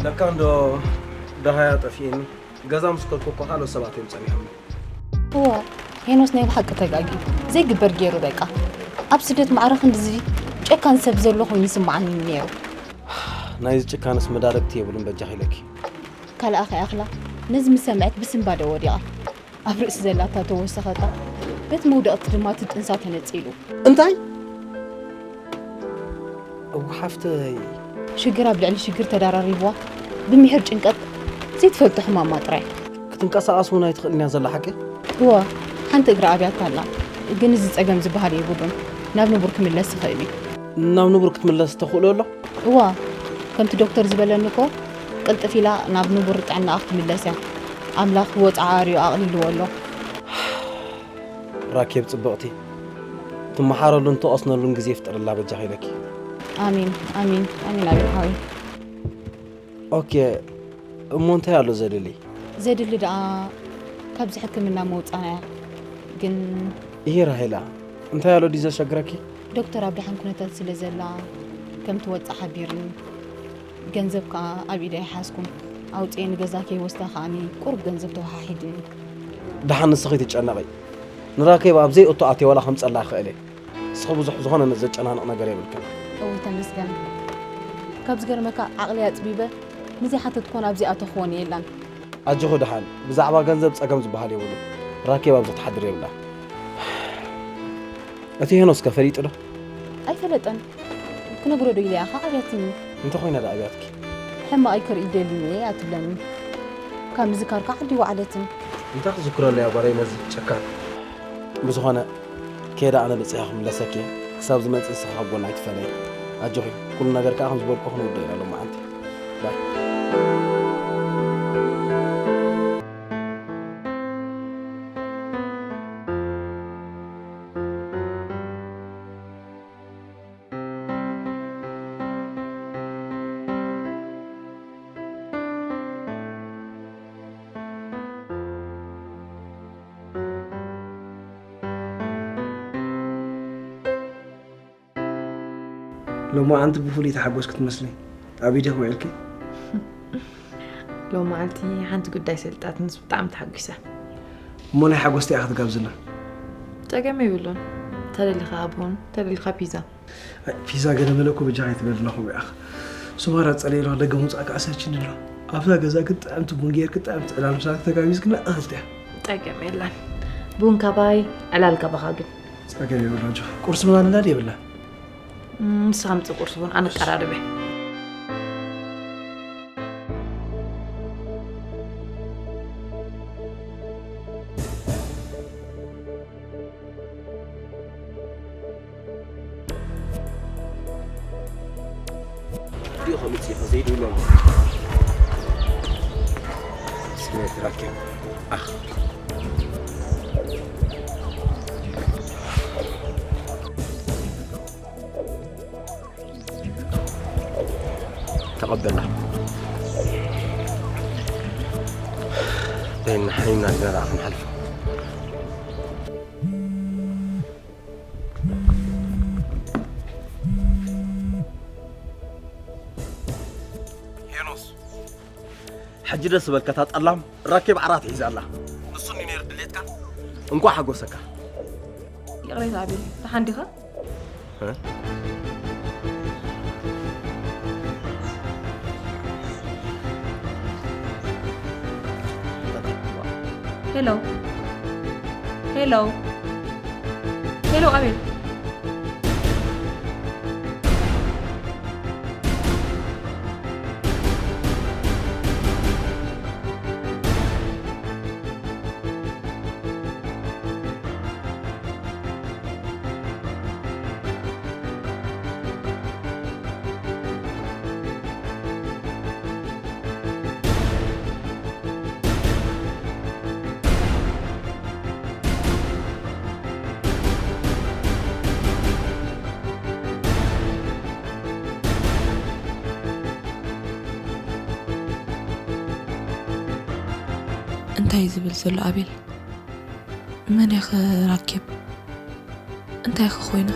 ለካ እንዶ ደሃያ ጠፊእኒ። ገዛ ምስ ከድኩ እኮ ካልኦት ሰባት እዮም ጸኒሖም። እወ፣ ሄኖስ ናይ ብሓቂ ተጋግዩ። ዘይግበር ገይሩ በቃ። ኣብ ስደት ማዕረ ክንድዚ ጨካን ሰብ ዘሎ ኮይኑ ይስምዓኒ ነይሩ። ናይዚ ጭካነስ መዳርግቲ የብሉን በጃኺ ኢለኪ። ካልኣ ከይኣኽላ ነዚ ምስ ሰምዐት ብስንባደ ወዲቓ። ኣብ ርእሲ ዘላታ ተወሰኸታ፣ በቲ መውደቕቲ ድማ እቲ ጥንሳ ተነጺሉ። እንታይ? እወ ሓፍተይ። ሽግር ኣብ ልዕሊ ሽግር ተደራሪብዋ፣ ብምሒር ጭንቀት ዘይትፈልጦ ሕማማ ጥራይ። ክትንቀሳቐስ እውን ኣይትኽእልን እያ ዘላ ሓቂ? እወ፣ ሓንቲ እግራ ኣብያታ ኣላ፣ ግን እዚ ጸገም ዝበሃል የብሉን። ናብ ንቡር ክምለስ ይኽእል እዩ። ናብ ንቡር ክትምለስ ተኽእሎ ኣሎ? እዋ፣ ከምቲ ዶክተር ዝበለኒ እኮ፣ ቅልጥፍ ኢላ ናብ ንቡር ጥዕናኣ ክትምለስ እያ። ኣምላኽ ወጽዓ ኣርዩ ኣቕሊልዎ ኣሎ። ራኬብ ጽብቕቲ፣ ትመሓረሉን ትቐስነሉን ግዜ ይፍጠረላ በጃኺ ኢለኪ። ኣሜን ኣሜን ኣሜን ኣቤል ሓወይ። ኦኬ፣ እሞ እንታይ ኣሎ ዘድሊ? ዘድሊ ደኣ ካብዚ ሕክምና ምውጻና እያ። ግን ይሄ ራሄላ እንታይ ኣሎ ድዩ ዘሸግረኪ? ዶክተር ኣብ ደሓን ኩነታት ስለ ዘላ ከም ትወጽእ ሓቢርኒ። ገንዘብ ከኣ ኣብ ኢደ ኣይሓዝኩን። ኣውጽኤ ንገዛ ከይወስዳ ከኣኒ ቁሩብ ገንዘብ ተወሓሒድኒ። ደሓን ንስኺ ትጨነቒ። ንራኬብ ኣብ ዘይእቶ ኣትየ ዋላ ከምጸላ ይኽእል እየ። ንስኺ ብዙሕ ዝኾነ ዘጨናንቕ ነገር የብልክን። እው ተመስገን። ካብ ዝገርመካ ዓቕሊ ኣጽቢበ ንዘይሓተትኮን ኣብዚኣ ተኽወን የላን። ኣጆኺ ደሓን፣ ብዛዕባ ገንዘብ ጸገም ዝበሃል የብሉን። ራኬብ ኣብዚ ክትሓድር የብላን። እቲ ሄኖስ ከ ፈሊጡ ዶ? ኣይፈለጠን። ክነግሮ ዶ ኢለ እያ ኸዓ ኣብያትኒ። እንተኾይና ዶ ኣብያትኪ? ሕማቕ ኣይክርኢ ደልዩ እየ ኣትብለኒ። ካብ ምዝካር ከዓ ዓዲ ወዓለትን። እንታይ ክዝክረሉ እያ ጓለይ ነዚ ጨካን? ብዝኾነ ከይደ ኣነ ብፅያ ክምለሰኪ እየ። ክሳብ ዝመፅእ ንስኻ ካብ ጎና ኣይትፈለይ። ኣጆኺ፣ ኩሉ ነገር ከዓ ከም ዝበልኩ ክንውድኦ ኢና ሎማዓንቲ። ባይ። ሎማዓንቲ ብፍሉይ ተሓጎስኪ ትመስሊ። ኣበይ ዲኺ ውዒልኪ? ሎማዓንቲ ሓንቲ ጉዳይ ሰሊጣትንስ ብጣዕሚ ተሓጒሰ። እሞ ናይ ሓጎስ እንታይ ኢኺ ትጋብዝና? ጸገም የብሉን። ተደሊኻ ቡን፣ ተደሊኻ ፒዛ። ኣይ፣ ፒዛ ገለ መለ እኮ በጃኻ ኣይትበል ኣለኹ፣ እባክህ። ሱማር ኣጸለየ ኣለኹ፣ ደገ ምውጻእ ከኣ ሰልችኒ ኣሎ። ኣብዛ ገዛ ግን ጥዕምቲ ቡን ጌርኪ፣ ጥዕምቲ ዕላል ምሳኺ ተጋቢዝክና፣ እኽልቲ እያ። ጸገም የለን። ቡን ካባይ፣ ዕላል ካባኻ ግን። ጸገም የብሉን፣ ኣጆኺ። ቁርሲ ምናምን ኣላ ድያ የብላን? እም፣ ንስኻ ምጽእ ቁርሲ ቡን፣ ኣነ እቀራርብ እየ። ቪድዮ ከምጽእ ኢኻ ዘይድውሎም። ስሜት ራኪብ። ኣኽ። ተቐበላ። በይና ሓይና ገራ ክንሓልፎ። ሄኖስ፣ ሕጂ ደስ በልካ፣ እታ ጠላም ራኬብ ዓራት ሒዛ ኣላ። ንሱ እንዲ ነይሩ ድሌትካ። እንኳዕ ሓጎሰካ። ይቕሬታ ኣቤል፣ ደሓን ዲኻ? እ? ሄሎ። ሄሎ። ሄሎ፣ ኣቤል። እንታይ እዩ ዝብል ዘሎ ኣቤል? መን እያ ኸ ራኬብ? እንታይ ኸ ኮይና?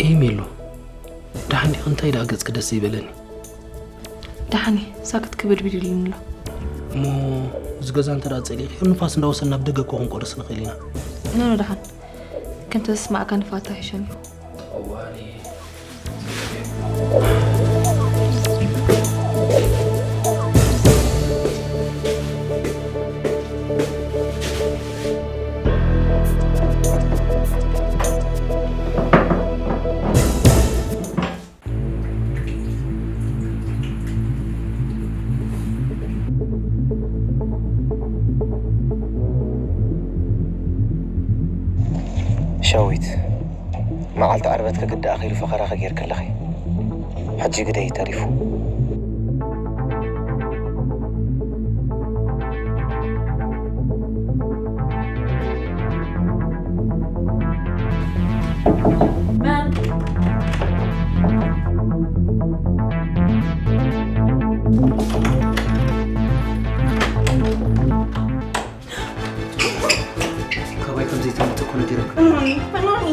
ኤሜሎ፣ ደሓን ዲኺ? እንታይ ደኣ ገጽኪ ደስ ዘይበለኒ? ደሓን እየ፣ ሳክት ክብል ቢሉ ኢሉኒ ኣሎ። እሞ እዚ ገዛ እንተ ደኣ ጸሊእክዮ፣ ንፋስ እንዳወሰድና ኣብ ደገ እኮ ክንቆርስ ንኽእል ኢና። ኖ፣ ኖ፣ ደሓን። ከምቲ ዘስማዕካ ንፋታ ይሕሸኒ። እዋኒ። ሸዊት፣ መዓልቲ ዓርበት ክግዳእ ኺሉ ፈኸራ ኸጌር ከለኺ፣ ሕጂ ግደይ ተሪፉ። ካባይ ከም ዘይትፈልጥ እኮ ነጊረካ። ፈኖኒ፣ ፈኖኒ፣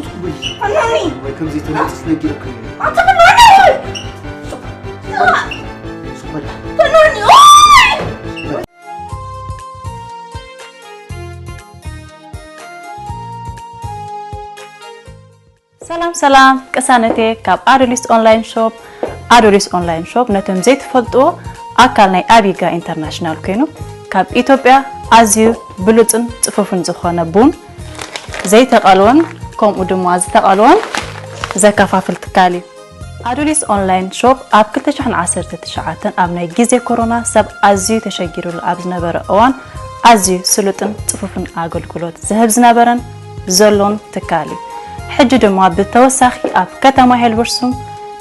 ፈኖኒ። ካባይ ከም ዘይትፈልጥ ነጊረካ። ኣታ ፈኖኒ! ስኳር። ፈኖኒ! ሰላም ሰላም ቅሳነቴ ካብ ኣዶሊስ ኦንላይን ሾፕ። ኣዶሊስ ኦንላይን ሾፕ ነቶም ዘይትፈልጥዎ ኣካል ናይ ኣቢጋ ኢንተርናሽናል ኮይኑ ካብ ኢትዮጵያ ኣዝዩ ብሉጽን ጽፉፍን ዝኾነ ቡን ዘይተቐልወን ከምኡ ድማ ዝተቐልወን ዘከፋፍል ትካል እዩ። ኣዶሊስ ኦንላይን ሾፕ ኣብ ክልተ ሽሕን ዓሰርተ ትሽዓተን ኣብ ናይ ግዜ ኮሮና ሰብ ኣዝዩ ተሸጊሩሉ ኣብ ዝነበረ እዋን ኣዝዩ ስሉጥን ጽፉፍን ኣገልግሎት ዝህብ ዝነበረን ዘሎን ትካል እዩ። ሕጂ ድማ ብተወሳኺ ኣብ ከተማ ሄልበርሱም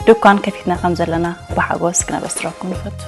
ድኳን ከፊትና ከም ዘለና ብሓጎስ ክነበስረኩም ንፈቱ።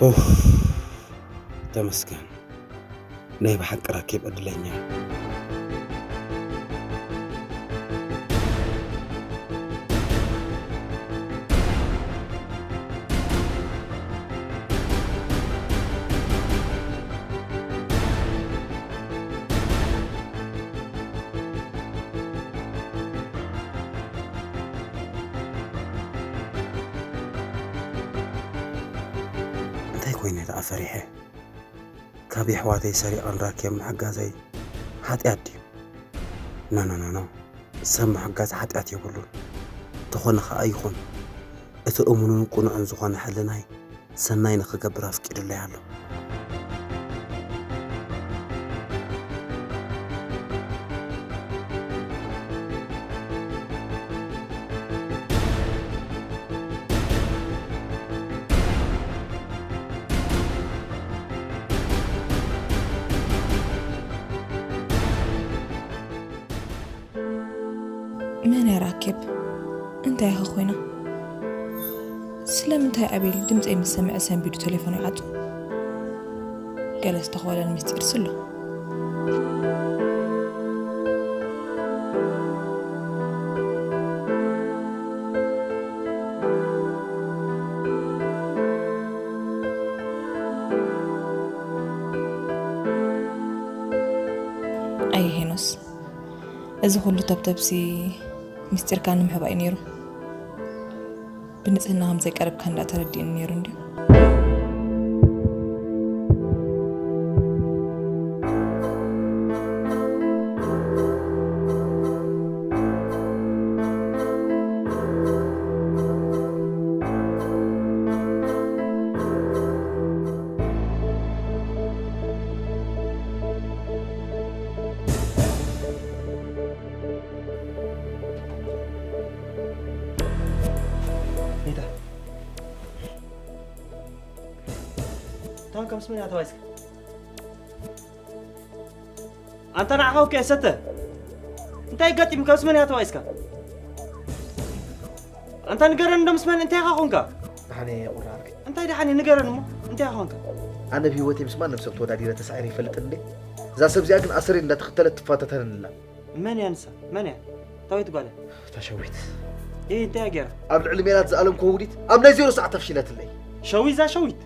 ኡፍ፣ ተመስገን። ናይ ብሓቂ ራኬብ ዕድለኛ። እንታይ ኮይነ ደኣ ፈሪሐ? ካብ የሕዋተይ ሰሪቐን ራኪየን ምሕጋዘይ ሓጢኣት ድዩ? ኖ፣ ኖ፣ ኖ፣ ኖ። ሰብ ምሕጋዝ ሓጢኣት የብሉን። እንተኾነ ኸኣ ይኹን፣ እቲ እሙንን ቅኑዕን ዝኾነ ሕልናይ ሰናይ ንኽገብር ኣፍቂዱለይ ኣሎ። መን እያ ራኬብ? እንታይ ኢኻ ኮይና? ስለምንታይ ኣቤል ድምፀይ ምስ ሰምዐ ሰንቢዱ ቴሌፎኑ ይዓጹ? ገለ ዝተኾለል ምስጢር ስሎ። ኣየ ሄኖስ፣ እዚ ኩሉ ተብተብሲ ምስጢርካ ንምሕባእ እዩ ነይሩ። ብንጽህና ከም ዘይቀረብካ እንዳ ተረዲእኒ ነይሩ እንድዩ። ኔታ፣ ታንካ ምስ መን እያ ተባይስካ? ኣንታ ንዓኻ ወኪዐ ሰተ። እንታይ ገጢሙካ? ምስ መን እያ ተባይስካ? ኣንታ ንገረኒ እንዶ ምስ መን እንታይ ኢኻ ኾንካ? ደሓነ ቁራርክ። እንታይ ደሓነ ንገረኒ እሞ እንታይ ኢኻ ኾንካ? ኣነ ብህይወተይ ምስ ማንም ሰብ ተወዳዲረ ተሳዒረ ይፈልጥ እንዴ? እዛ ሰብ እዚኣ ግን ኣሰሪ እንዳተኸተለት ትፋተተንላ። መን እያ ንሳ? መን እያ? ታዊት ጓለ? እታ ሸዊት። እይ እንታይ እያ ገይራ? ኣብ ልዕሊ ሜላት ዝኣለምኮ ውዲት ኣብ ናይ ዜሮ ሰዓት ተፍሽለትለይ። ሸዊት እዛ ሸዊት?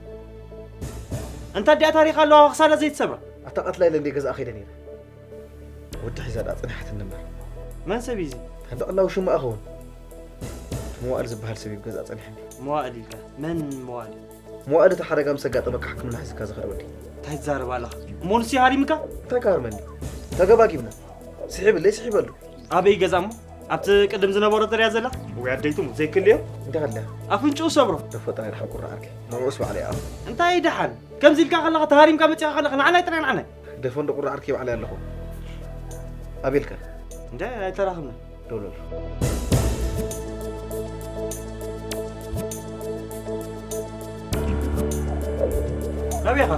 እንታ ዲኣ ታሪኽ ኣለዋ ክሳዳ ዘይትሰብራ? ኣታ ቀትላ ኢለ እንዴ ገዛኣ ከይደ ነይረ። ወዲ ሒዛ ደኣ ጸኒሓትኒ እምበር። መን ሰብ እዩ እዚ? ተንደቕላዊ ሽማ ኣኸውን። መዋእል ዝበሃል ሰብ እዩ ገዛኣ ጸኒሕኒ። መዋእል ኢልካ? መን መዋእል? መዋእል እቲ ሓደጋ ምስ ኣጋጠመካ ሕክምና ሒዝካ ዝኸደ ወዲ። እንታይ ትዛረብ ኣለኻ? እሞ ንሱ ይሃሪምካ? እንታይ ክሃርመኒ? ተገባጊብና። ስሒብለይ ስሒበሉ። ኣበይ ገዛ እሞ? ኣብቲ ቅድም ዝነበሮ ተሪያ ዘላ? ወይ ኣደይቱ ዘይክልዮ? እንታይ ከልያ? ኣፍንጭኡ ሰብሮ። ተፈጥራ ይርሓ ቁራ ዓርከይ። ንዕኡስ ባዕለይ ኣኹ። እንታይ ደሓን? ከምዚ ኢልካ ከለኻ ተሃሪምካ መጺኻ ከለኻ ንዓናይ ጥራይ ንዓናይ። ደፈን ዶ ቁራ ዓርከይ ባዕለይ ኣለኹ። ኣቤልካ። እንደ ኣይተራኽብና። ደውለሉ። ናበይ ኢኻ?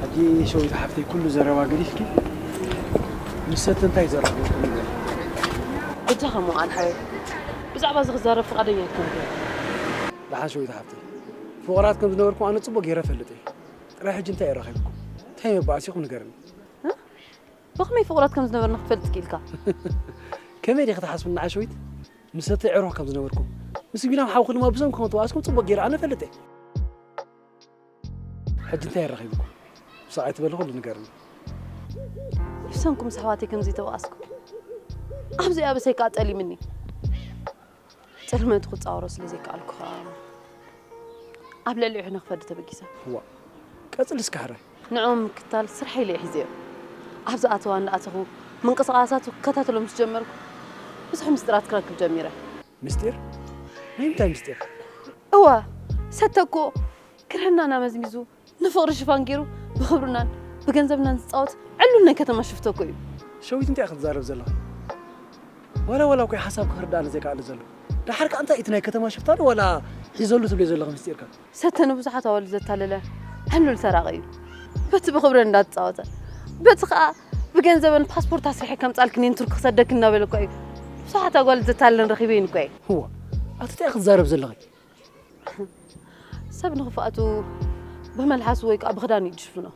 ሕጂ ሸዊት ሓፍተይ ኩሉ ዘረባ ገዲፍኪ፣ ምስ ሰተ እንታይ ዘራኽበኩም ነገር? በጃኻ መውዓል ሓወይ፣ ብዛዕባ እዚ ክዛረብ ፍቓደኛ ኣይኮንኩን። ደሓን ሸዊት ሓፍተይ፣ ፍቑራት ከም ዝነበርኩም ኣነ ጽቡቕ ገይረ እፈልጥ እየ። ጥራይ ሕጂ እንታይ ኣራኺብኩም? እንታይ መባእሲ ኢኹም ንገርኒ። እ? ብኸመይ ፍቑራት ከም ዝነበርና ክትፈልጥ ክኢልካ? ከመይ ዲኺ ትሓስብኒ ንዓ ሸዊት? ምስ ሰተ ዕሩኽ ከም ዝነበርኩም፣ ምስ ቢናም ሓውኺ ድማ ብሰንኩ ከም ተባእስኩም ጽቡቕ ገይረ ኣነ እፈልጥ እየ። ሕጂ እንታይ ኣራኺብኩም? ብሳቕ ኣይትበሊ፣ ኩሉ ንገርኒ። ብሰንኩ ምስ ኣሕዋተይ ከም ዘይተባእስኩ፣ ኣብዚ ኣበሰይ ከኣ ጠሊምኒ። ጽልመቱ ክጻወሮ ስለ ዘይከኣልኩ ከኣ፣ ኣብ ልዕሊኡ ሕነ ክፈዲ ተበጊሰ። እዋ፣ ቀጽሊ እስከ ሕራይ። ንዕኡ ምክታል ስርሐይ ኢለ እየ ሒዘዮ። ኣብ ዝኣተዋ እንዳኣተኹ፣ ምንቅስቓሳቱ ክከታተሎ ምስ ጀመርኩ፣ ብዙሕ ምስጢራት ክረክብ ጀሚረ። ምስጢር? ናይ ምንታይ ምስጢር? እወ፣ ሰተ እኮ ክርህናና መዝሚዙ፣ ንፍቕሪ ሽፋን ገይሩ፣ ብኽብርናን ብገንዘብናን ዝጻወት ዕሉል ናይ ከተማ ሽፍቶ እኮ እዩ። ሸዊት፣ እንታይ ኢኺ ትዛረቢ ዘለኺ? ዋላ ዋላ እኮ እዩ ሓሳብ ክርድኣኒ ዘይከኣለ ዘሎ። ደሓር ከኣ እንታይ እቲ ናይ ከተማ ሽፍታ ዶ ዋላ ሒዘሉ ትብልዮ ዘለኺ ምስጢርካ? ሰተ ንብዙሓት ኣዋልድ ዘታለለ ዕሉል ሰራቒ እዩ። በቲ ብኽብረን እንዳተጻወተ፣ በቲ ከኣ ብገንዘበን ፓስፖርት ኣስሪሐ ከምጻልክን እየ ንቱርኪ ክሰደክን እናበለ እኮ እዩ ብዙሓት ኣጓልድ ዘታለለን ረኺበ እየ እኮ እየ። እዋ፣ ኣቲ እንታይ ኢኺ ትዛረቢ ዘለኺ? ሰብ ንኽፍኣቱ ብመልሓሱ ወይ ከኣ ብኽዳኑ እዩ ዝሽፍኖ።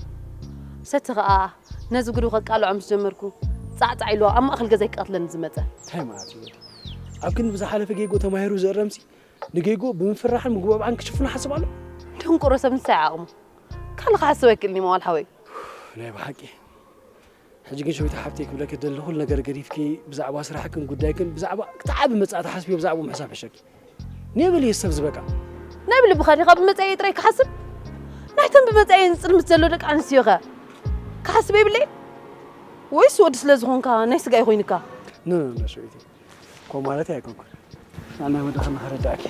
ሰቲ ከኣ ነዚ ጉዱ ከቃልዖ ምስ ጀመርኩ፣ ጻዕጻዕ ኢሉ ኣብ ማእከል ገዛይ ክቐትለኒ ዝመጸ። እንታይ ማለት እዩ? ኣብ ክንዲ ብዝሓለፈ ጌጎ ተማሂሩ ዝእረምሲ፣ ንጌጎ ብምፍርራሕን ምግባባዕን ክሽፍኖ ሓስብ ኣሎ? ደንቆሮ ሰብ ንስኻ ዓቕሙ። ካልእ ክሓስብ ኣይክእልን እዩ መዋል ሓወይ። ናይ ብሓቂ። ሕጂ ግን ሸዊት ሓብተይ ክብለኪ ደሊ፣ ኩሉ ነገር ገዲፍኪ ብዛዕባ ስራሕክን ጉዳይክን፣ ብዛዕባ እቲ ዓቢ መጻኢ ትሓስብዮ፣ ብዛዕባኡ ምሕሳብ ሕሸኪ። ኔብል እዩ ሰብ ዝበቃ። ናይ ብልብኻ ዲኻ ብመጻኢ ጥራይ ክሓስብ? ናይተን ብመጻኢ ዝጽልምት ዘሎ ደቂ ኣንስትዮኸ? ክሓስብ የብለይ? ወይስ ወዲ ስለ ዝኾንካ ናይ ስጋ ይኾይንካ? ኖ ኖ ኖ ሰበይቲ፣ ኮ ማለት ኣይኮንኩን። ኣነ ወደ ኸና ኸረዳእኪ።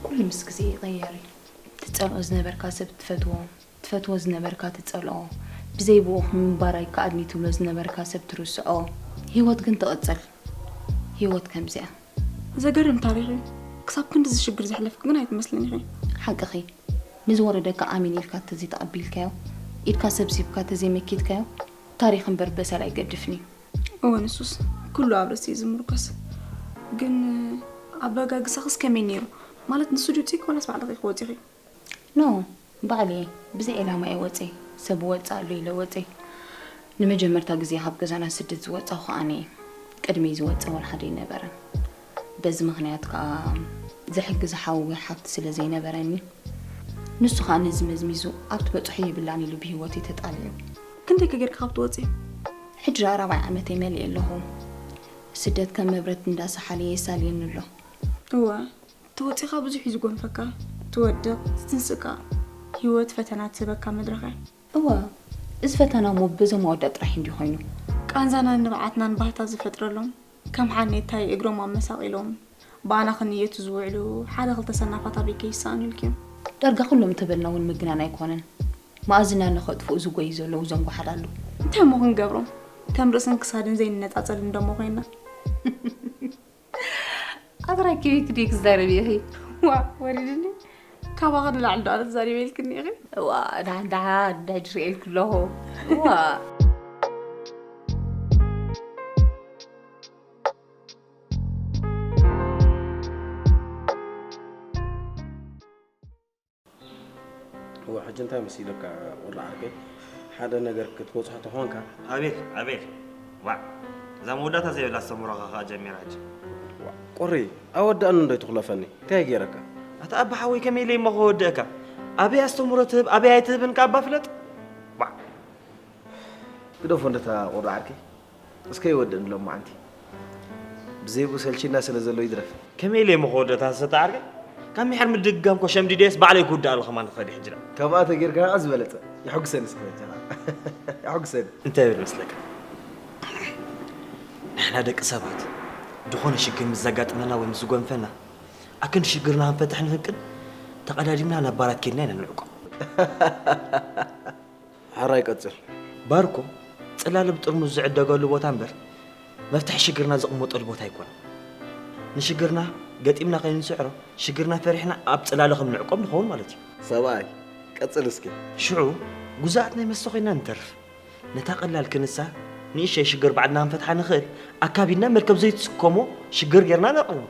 ኩሉ ምስ ግዜ ይቕየር እዩ። ትጸልኦ ዝነበርካ ሰብ ትፈትዎ፣ ትፈትዎ ዝነበርካ ትጸልኦ፣ ብዘይ ብኡ ምንባር ኣይከኣልን እዩ ትብሎ ዝነበርካ ሰብ ትርስዖ። ህይወት ግን ትቕጽል። ህይወት ከምዚኣ። ዘገርም ታሪኽ እዩ። ክሳብ ክንድዚ ሽግር ዘሕለፍክ ግን ኣይትመስልን ኢኺ። ሓቅኺ። ንዝወረደካ ኣሜን ኢልካ ተዘይተቐቢልካዮ፣ ኢድካ ሰብሲብካ ተዘይመኪትካዮ፣ ታሪኽ እምበር በሰል ኣይገድፍን እዩ። እወ ንሱስ ኩሉ ኣብ ርእሲ እዩ ዝምርኮስ። ግን ኣበጋግሳኽስ ከመይ ነይሩ? ማለት ንሱ ድዩ ፂክ ዋላስ ባዕልኺ ክወፂኺ? ኖ ባዕለይ ብዘይ ዕላማ እየ ወፀይ። ሰብ ወፃ ኣሎ ኢለ ወፀይ። ንመጀመርታ ግዜ ካብ ገዛና ስደት ዝወፃኹ ከዓ ኣነ እየ። ቅድመይ ዝወፀ ወላ ሓደ ኣይነበረን። በዚ ምኽንያት ከዓ ዝሕግዝ ሓው ወይ ሓፍቲ ስለ ዘይነበረኒ ንሱ ከዓ ነዚ መዝሚዙ ኣብቲ በፅሖ ይብላን ኢሉ ብህይወተይ ተጣሊዑ። ክንደይ ከ ጌርካ ካብ ትወፅእ? ሕጂ ደኣ ራብዓይ ዓመተይ መሊኤ ኣለኹ። ስደት ከም መብረት እንዳሰሓለ የሳልየኒ ኣሎ። እወ ተወፂኻ ብዙሕ እዩ ዝጎንፈካ። ትወድቕ፣ ትትንስእ ከኣ። ህይወት ፈተና ትህበካ መድረኽ እያ። እወ እዚ ፈተና እሞ በዞም ኣወዳት ጥራሕ እንድዩ ኮይኑ። ቃንዛናን ንብዓትናን ባህታ ዝፈጥረሎም ከም ሓኔታይ እግሮም ኣመሳቒሎም ብኣና ክንየቱ ዝውዕሉ ሓደ ክልተ ሰናፋት ኣበይ ከይሰኣኑ ኢልክዮም። ዳርጋ ኩሎም እንተበልና እውን ምግናን ኣይኮነን። መኣዝና ንኸጥፍኡ ዝጎዩ ዘለዉ እዞም ጓሓላሉ። እንታይ እሞ ክንገብሮም? ከም ርእስን ክሳድን ዘይንነጻጸል እንደሞ ኮይና። ኣትራኪቢ ክደይ ክዛረብ ኢኺ። ዋ ወሪድኒ። ካባኺ ንላዕሊ ዶ ኣነ ተዛሪበ ኢልክኒ ኢኺ? ዋ ደሓን ደሓን ሕጂ ሪኤልኪ ኣለኹ። ዋ እወ ሕጂ እንታይ መሲለካ ቁሪ ዓርከይ፣ ሓደ ነገር ክትበጽሖ ተኾንካ። ኣቤል ኣቤል፣ ዋዕ እዛ መወዳእታ ዘይብላ ኣስተምህሮኻ ኸኣ ጀሚራ ሕጂ። ዋዕ ቁሪ ኣወዳእኒ እንዶ ኣይትኹለፈኒ፣ እንታይ ገይረካ? ኣታ ኣባ ሓወይ ከመይ ኢለ እሞ ከወድእካ? ኣበይ ኣስተምህሮ ትህብ ኣበይ ኣይትህብን ከኣ እባ ፍለጥ። ዋዕ ግደፎ እንዶ እታ ቁሪ ዓርከይ። እስከ ይወድእ ንሎማዓንቲ ብዘይብኡ ሰልቺና ስለ ዘሎ ይድረፍ። ከመይ ኢለ እሞ ክወድእ እታ ስተዓርከይ? ካብ ሚሕር ምድግጋም እኮ ሸምዲደየስ ባዕለይ ክውድእ ኣለኹ ከማን ክኸድ ሕጂ ደኣ። ከምኣ ተጌርካ ከኣ ዝበለጸ። የሐጉሰኒ እስከ በጃኻ። የሐጉሰኒ። እንታይ ይብል መስለካ? ንሕና ደቂ ሰባት ዝኾነ ሽግር ምስ ዘጋጥመና ወይ ምስ ዝጎንፈና ኣክንዲ ሽግርና ክንፈትሕ ንህቅን ተቐዳዲምና ናብ ባራት ኬድና ኢና ንዕቆ። ሕራይ ቀጽል። ባር እኮ ጽላለ ብጥርሙዝ ዝዕደገሉ ቦታ እምበር መፍትሒ ሽግርና ዝቕመጠሉ ቦታ ኣይኮነን። ንሽግርና ገጢምና ከይንስዕሮ ሽግርና ፈሪሕና ኣብ ጽላለ ከም ንዕቆብ ንኸውን ማለት እዩ። ሰብኣይ ቀጽል እስኪ። ሽዑ ጉዙኣት ናይ መስተ ኮይንና ንተርፍ። ነታ ቀላል ክንሳ ንእሽተይ ሽግር ባዕልና ክንፈትሓ ንኽእል ኣካቢድና መርከብ ዘይትስከሞ ሽግር ጌርና ነቕርቦ።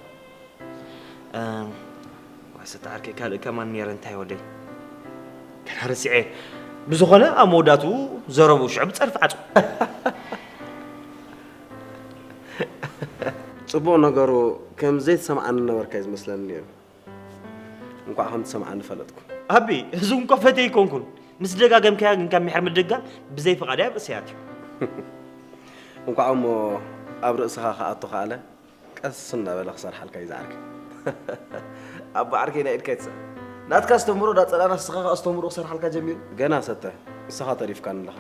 ዋሰተ ዓርከይ ካልእ ከማን ነይረ እንታይ ወደይ ገና ረሲዐ። ብዝኾነ ኣብ መወዳእትኡ ዘረብኡ ሽዑ ብጸርፊ ዓጹ። ጽቡቕ ነገሩ ከም ዘይትሰምዓኒ ነበርካ እዩ ዝመስለኒ ነይሩ። እንኳዕ ከም ትሰምዓኒ ፈለጥኩ። ኣቢ እዚ እንኮ ፈትየ ኣይኮንኩን ምስ ደጋገምካያ ግን ካብ ምሕር ምድጋም ብዘይ ፍቓደይ ኣብ ርእሰይ ኣትዩ። እንኳዕ እሞ ኣብ ርእስኻ ክኣቱ ከኣለ። ቀስ እናበለ ክሰርሓልካ እዩ ዝዓርከይ። ኣቦ ዓርከይ ናይ ኢድካ ይትሰእ። ናትካ ኣስተምህሮ ዳጸላእና ንስኻ ከኣ ኣስተምህሮ ክሰርሓልካ ጀሚሩ። ገና ሰተ ንስኻ ተሪፍካኒ ኣለኻ።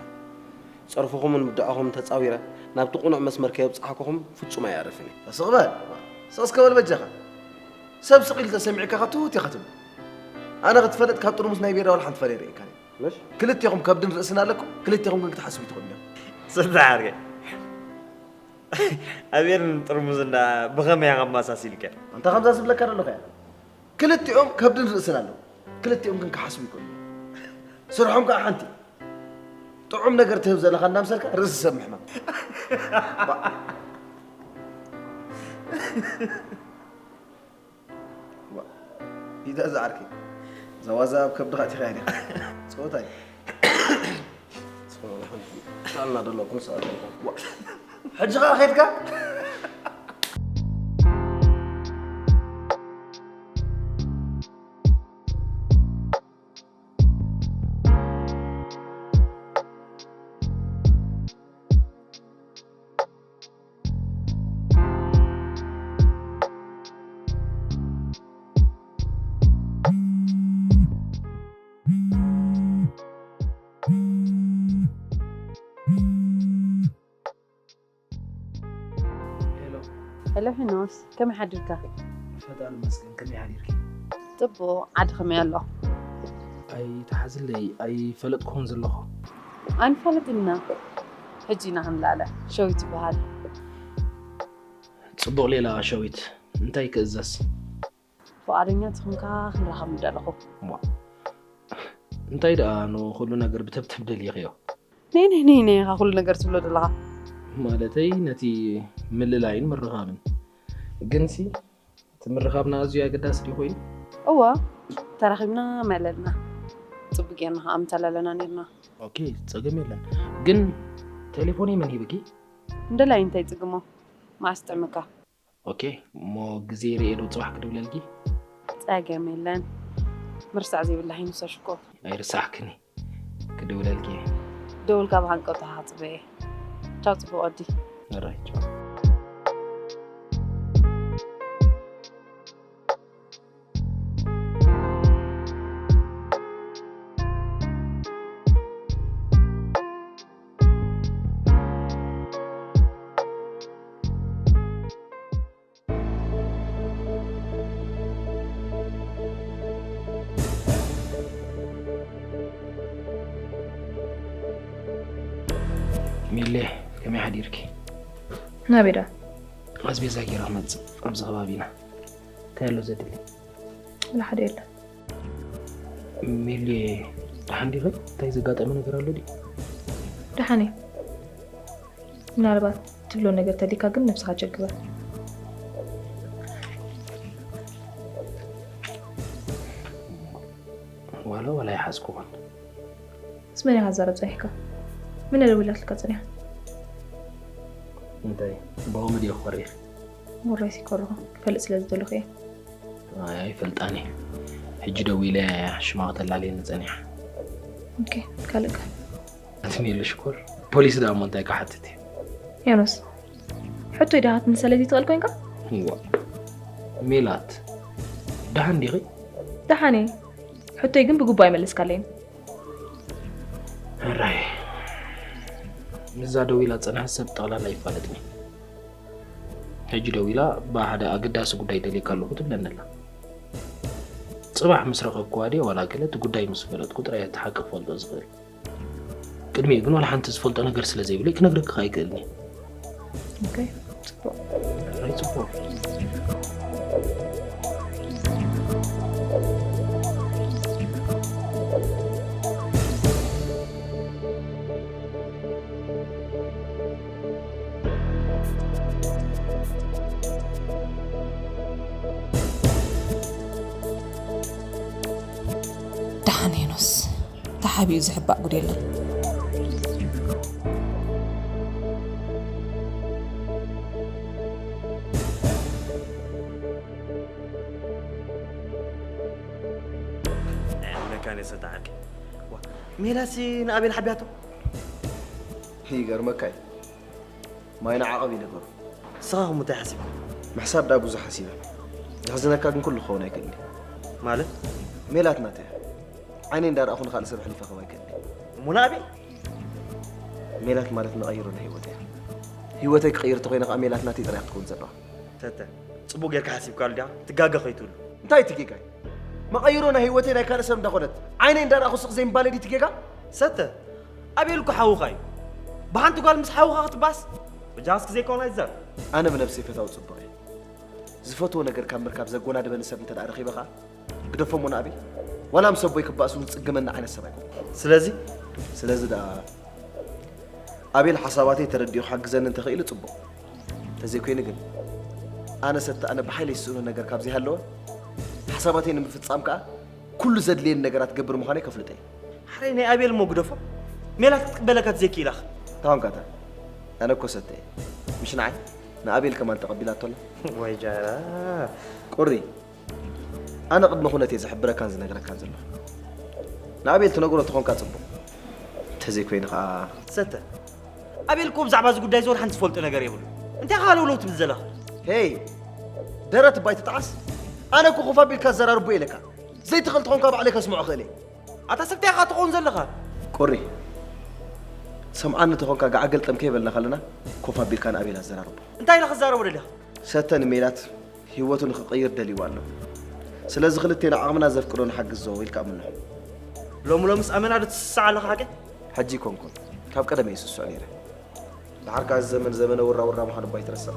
ጸርፍኹምን ምድዕኹምን ተጻዊረ ናብቲ ቅኑዕ መስመር ከየብጻሕኩኹም ፍጹም ኣይኣርፍን እየ። ስቕ በል። ስቕ እስከ በል በጃኻ። ሰብ ስቕ ኢሉ ተሰሚዑካ ከኣ ትውት ኢኻ ትብል። ኣነ ክትፈልጥ ካብ ጥርሙስ ናይ ቢራ ዋላ ሓንቲ ፈለየ ርእየካን እየ። ምሽ? ክልቴኹም ከብድን ርእስን ኣለኩም፣ ክልቴኹም ግን ክትሓስቡ ኣይትኽእሉን ኢኹም። ሰተ ዓርከይ። ኣቤልን ጥርሙዝን ደኣ ብኸመይ ኢኻ ኣመሳሲልካዮ? ኣንታ ከምዛ ዝብለካ ዘለኹ እያ። ክልቲኦም ከብድን ርእስን ኣለዎም። ክልቲኦም ግን ክሓስቡ ይክእሉ እዮም። ስርሖም ከኣ ሓንቲ። ጥዑም ነገር ትህብ ዘለኻ እናምሰልካ ርእሲ ሰብ ምሕማም። ኢዳ ዝዓርከይ ዘዋዛ ኣብ ከብድኻ ኣቲኻ ኢኻ ጸወታ እዩ። ጥዕና ደሎ ኩሉ ሰዓት ኣይኮን። ሕጂ ኸኣ ኸድካ? ሄኖስ፣ ከመይ ሓዲርካ? ፈጣሪ ይመስገን፣ ከመይ ሓዲርኪ? ጽቡቕ፣ ዓዲ ከመይ ኣሎ? ኣይተሓዝለይ፣ ኣይፈለጥኩኹን ዘለኹ። ኣይንፋለጥን ኢና። ሕጂ ኢና ክንላለ። ሸዊት ይበሃል። ጽቡቕ ሌላ ሸዊት፣ እንታይ ክእዘዝ? ፍቓደኛ ተኾንካ ክንራኸብ ምደለኹ። እሞ እንታይ ደኣ ንኹሉ ነገር ብተብተብ ደሊኽዮ? ነይ ነይ ነይ ነይ ኢኻ ኩሉ ነገር ትብሎ ዘለኻ። ማለተይ ነቲ ምልላይን ምርኻብን። ግንሲ እቲ ምርኻብና ኣዝዩ ኣገዳሲ ድዩ ኮይኑ? እወ፣ ተራኺብና መለልና። ጽቡቕ ጌርና ኸኣ ምተላለና ኔርና። ኦኬ፣ ጸገም የለን። ግን ቴሌፎነይ መን ሂብኪ? እንደላይ እንታይ ጽግሞ? መዓስ ጥዕመካ? ኦኬ፣ እሞ ግዜ ርእየ ዶ ጽባሕ ክድውለልኪ? ጸገም የለን። ምርሳዕ ዘይብላ ሂኑሰ ሽኮር። ኣይርሳዕክኒ። ክድውለልኪ እየ። ደውልካ ብሃንቀውታ ክጽበ እየ። ቻው ጽቡቕ ወዲ። ኦራይት፣ ቻው። ሚሌ፣ ከመይ ሓዲርኪ? ናበይ ደኣ? ኣስቤዛ ገይረ ክመጽእ፣ ኣብዚ ከባቢና እንታይ ኣሎ ዘድሊ? ወላ ሓደ የለን። ሚሌ፣ ደሓን ዲኺ? እንታይ ዘጋጠመ ነገር ኣሎ ድዩ? ደሓን እየ። ምናልባት ትብሎ ነገር ተሊካ ግን ነብስኻ ጀግበር። ዋላ ዋላ ይሓዝኩኹን። ምስ መን ኢኻ ትዛረብ ጸኒሕካ? መን ደዊላትልካ ጸኒሓ? እንታይ ብኦም ድየ ክኾሪኽ? ሞራይሲ ይኮርኹ ክፈልጥ ስለ ዝደለኹ እየ። ኣይ ኣይፈልጣን እየ። ሕጂ ደዊለ ሽማ ክተላልየኒ ጸኒሓ። ኦኬ፣ ካልእ ከ? ኣቲ ሜሉ ሽኮር፣ ፖሊስ ደኣ እሞ እንታይ ክሓትት እየ? ሄኖስ፣ ሕቶይ ደኣ ክትምልሰለይ ዘይትኽእል ኮይንካ? እዋ፣ ሜላት፣ ደሓን ዲኺ? ደሓን እየ። ሕቶይ ግን ብግቡእ ኣይመለስካለይን። ሕራይ፣ ምስዛ ደዊላ ዝጸንሐት ሰብ ጠቕላላ ይፋለጥኒ። ሕጂ ደዊላ ብሓደ ኣገዳሲ ጉዳይ ደልየካ ኣለኹ ትብለኒ ኣላ። ጽባሕ ምስ ረኸብክዋ ድየ ዋላ ገለ እቲ ጉዳይ ምስ ፈለጥኩ ጥራይ እቲ ሓቂ ክፈልጦ ዝኽእል። ቅድሚኡ ግን ዋላ ሓንቲ ዝፈልጦ ነገር ስለ ዘይብለይ ክነግረኪ ከኣ ኣይክእልን እየ። ኦኬ፣ ጽቡቕ። ሕራይ ጽቡቕ። ደሓን ሄኖስ፣ ተሓቢኡ ዝሕባእ ጉድ የለን። መካነ ሰታዓቂ። ዋ፣ ሜላሲ ንኣቤል ሓቢያቶ? ይገርመካ እዩ። ማይ ንዓቐብ እዩ ነገሩ። ንስኻ ከምኡ እንታይ ሓሲብካ? ምሕሳብ ደኣ ብዙሕ ሓሲበ። ዘሕዝነካ ግን ኩሉ ክኸውን ኣይክእልን እዩ። ማለት? ሜላት ናተይ እያ። ዓይነይ እንዳረኣኹ ንኻልእ ሰብ ኣሕሊፈ ክህባ ኣይክእልን እየ። እሞ ንኣቤል? ሜላት ማለት መቐይሮ ናይ ህይወተይ እያ። ህይወተይ ክቕይር እንተኾይነ ከዓ ሜላት ናተይ ጥራይ ክትከውን ዘለዋ። ተተ፣ ጽቡቕ ጌርካ ሓሲብካሉ ዲኻ? ትጋገ ከይትህሉ። እንታይ እቲ ጌጋይ? መቐይሮ ናይ ህይወተይ ናይ ካልእ ሰብ እንዳኾነት ዓይነይ እንዳረኣኹ ስቕ ዘይምባለይ ድዩ እቲ ጌጋ? ሰተ፣ ኣቤል እኮ ሓውኻ እዩ። ብሓንቲ ጓል ምስ ሓውኻ ክትባስ? በጃኻ እስኪ ዘይኮነ ኣይትዛረብ። ኣነ ብነብሰይ ፈታዊ ጽቡቕ እየ። ዝፈትዎ ነገር ካብ ምርካብ ዘጎናድበኒ ሰብ እንተ ደኣ ረኺበ ኸኣ ግደፎ እሞ ንኣቤል። ዋላ ምስ ኣቦይ ክባእስ እውን ዝጽገመኒ ዓይነት ሰብ ኣይኮንኩን። ስለዚ? ስለዚ ደኣ ኣቤል ሓሳባተይ ተረዲኡ ክሕግዘኒ እንተኽኢሉ ጽቡቕ። እንተዘይኮይኑ ግን ኣነ ሰተ ኣነ ብሓይለይ ዝስእኖ ነገር ካብ ዘይሃለወ ሓሳባተይ ንምፍጻም ከኣ ኩሉ ዘድልየኒ ነገራት ክገብር ምዃነይ ከፍልጦ እየ። ሓረይ ናይ ኣቤል እሞ ግደፎ። ሜላት ክትቅበለካ ተዘይክኢላኸ? እንታይ ኾንካ እታ? ኣነ እኮ ሰተ እየ። ምሽ ንዓይ ንኣቤል ከማን ተቐቢላቶ ኣላ። ወይ ጃራ። ቁሪ፣ ኣነ ቅድመ ኩነት እየ ዝሕብረካን ዝነግረካን ዘለኹ። ንኣቤል ትነግሮ ተኾንካ ጽቡቕ። እንተዘይኮይኑ ኸኣ ሰተ፣ ኣቤል እኮ ብዛዕባ እዚ ጉዳይ እዚ ወላ ሓንቲ ዝፈልጦ ነገር የብሉ። እንታይ ኢኻ ሃለውለው ትብል ዘለኻ? ሄይ፣ ደረት እባ ኣይትጥዓስ። ኣነ እኮ ኮፍ ኣቢልካ ኣዘራርቦ ኢለካ። ዘይትኽእል ተኾንካ ባዕለይ ከስምዖ ክእል እየ። ኣታ ሰብ እንታይ ኢኻ ትኸውን ዘለኻ? ቁሪ፣ ሰምዓኒ ተኾንካ ገዓ ገልጠም ከይበልና ከለና ኮፍ ኣቢልካ ንኣቤል ኣዘራርቦ። እንታይ ኢለ ክዛረቦ ደሊኻ? ሰተ ንሜላት ህይወቱ ንኽቕይር ደልይዋ ኣሎ። ስለዚ ክልቴና ዓቕምና ዘፍቅዶ ንሓግዞ ኢልካ እምኖ። ሎሚ ሎምስ ኣመና ዶ ትስሳዕ ኣለኻ ሓቂ? ሕጂ ኣይኮንኩን፣ ካብ ቀደም እየ ስስዖ ነይረ። ደሓር ከኣ እዚ ዘመን ዘመነ ውራ ውራ ምዃኑ እባ ኣይትረስዕ።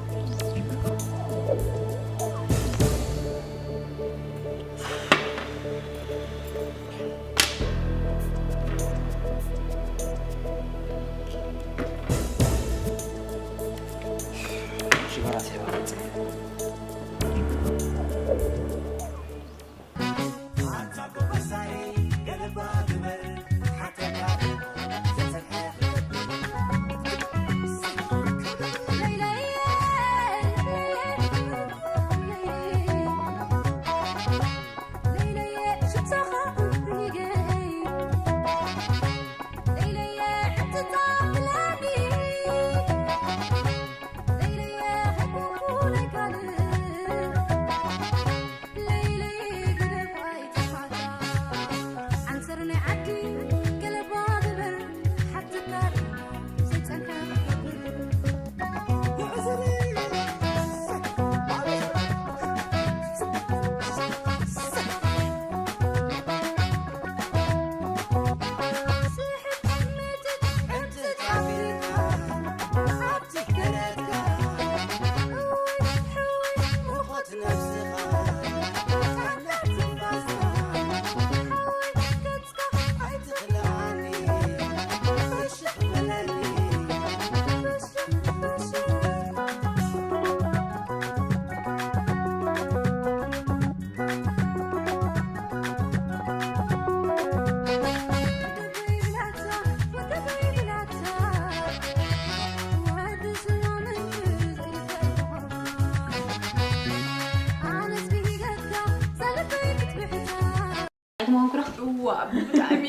እዋ ብጣዕሚ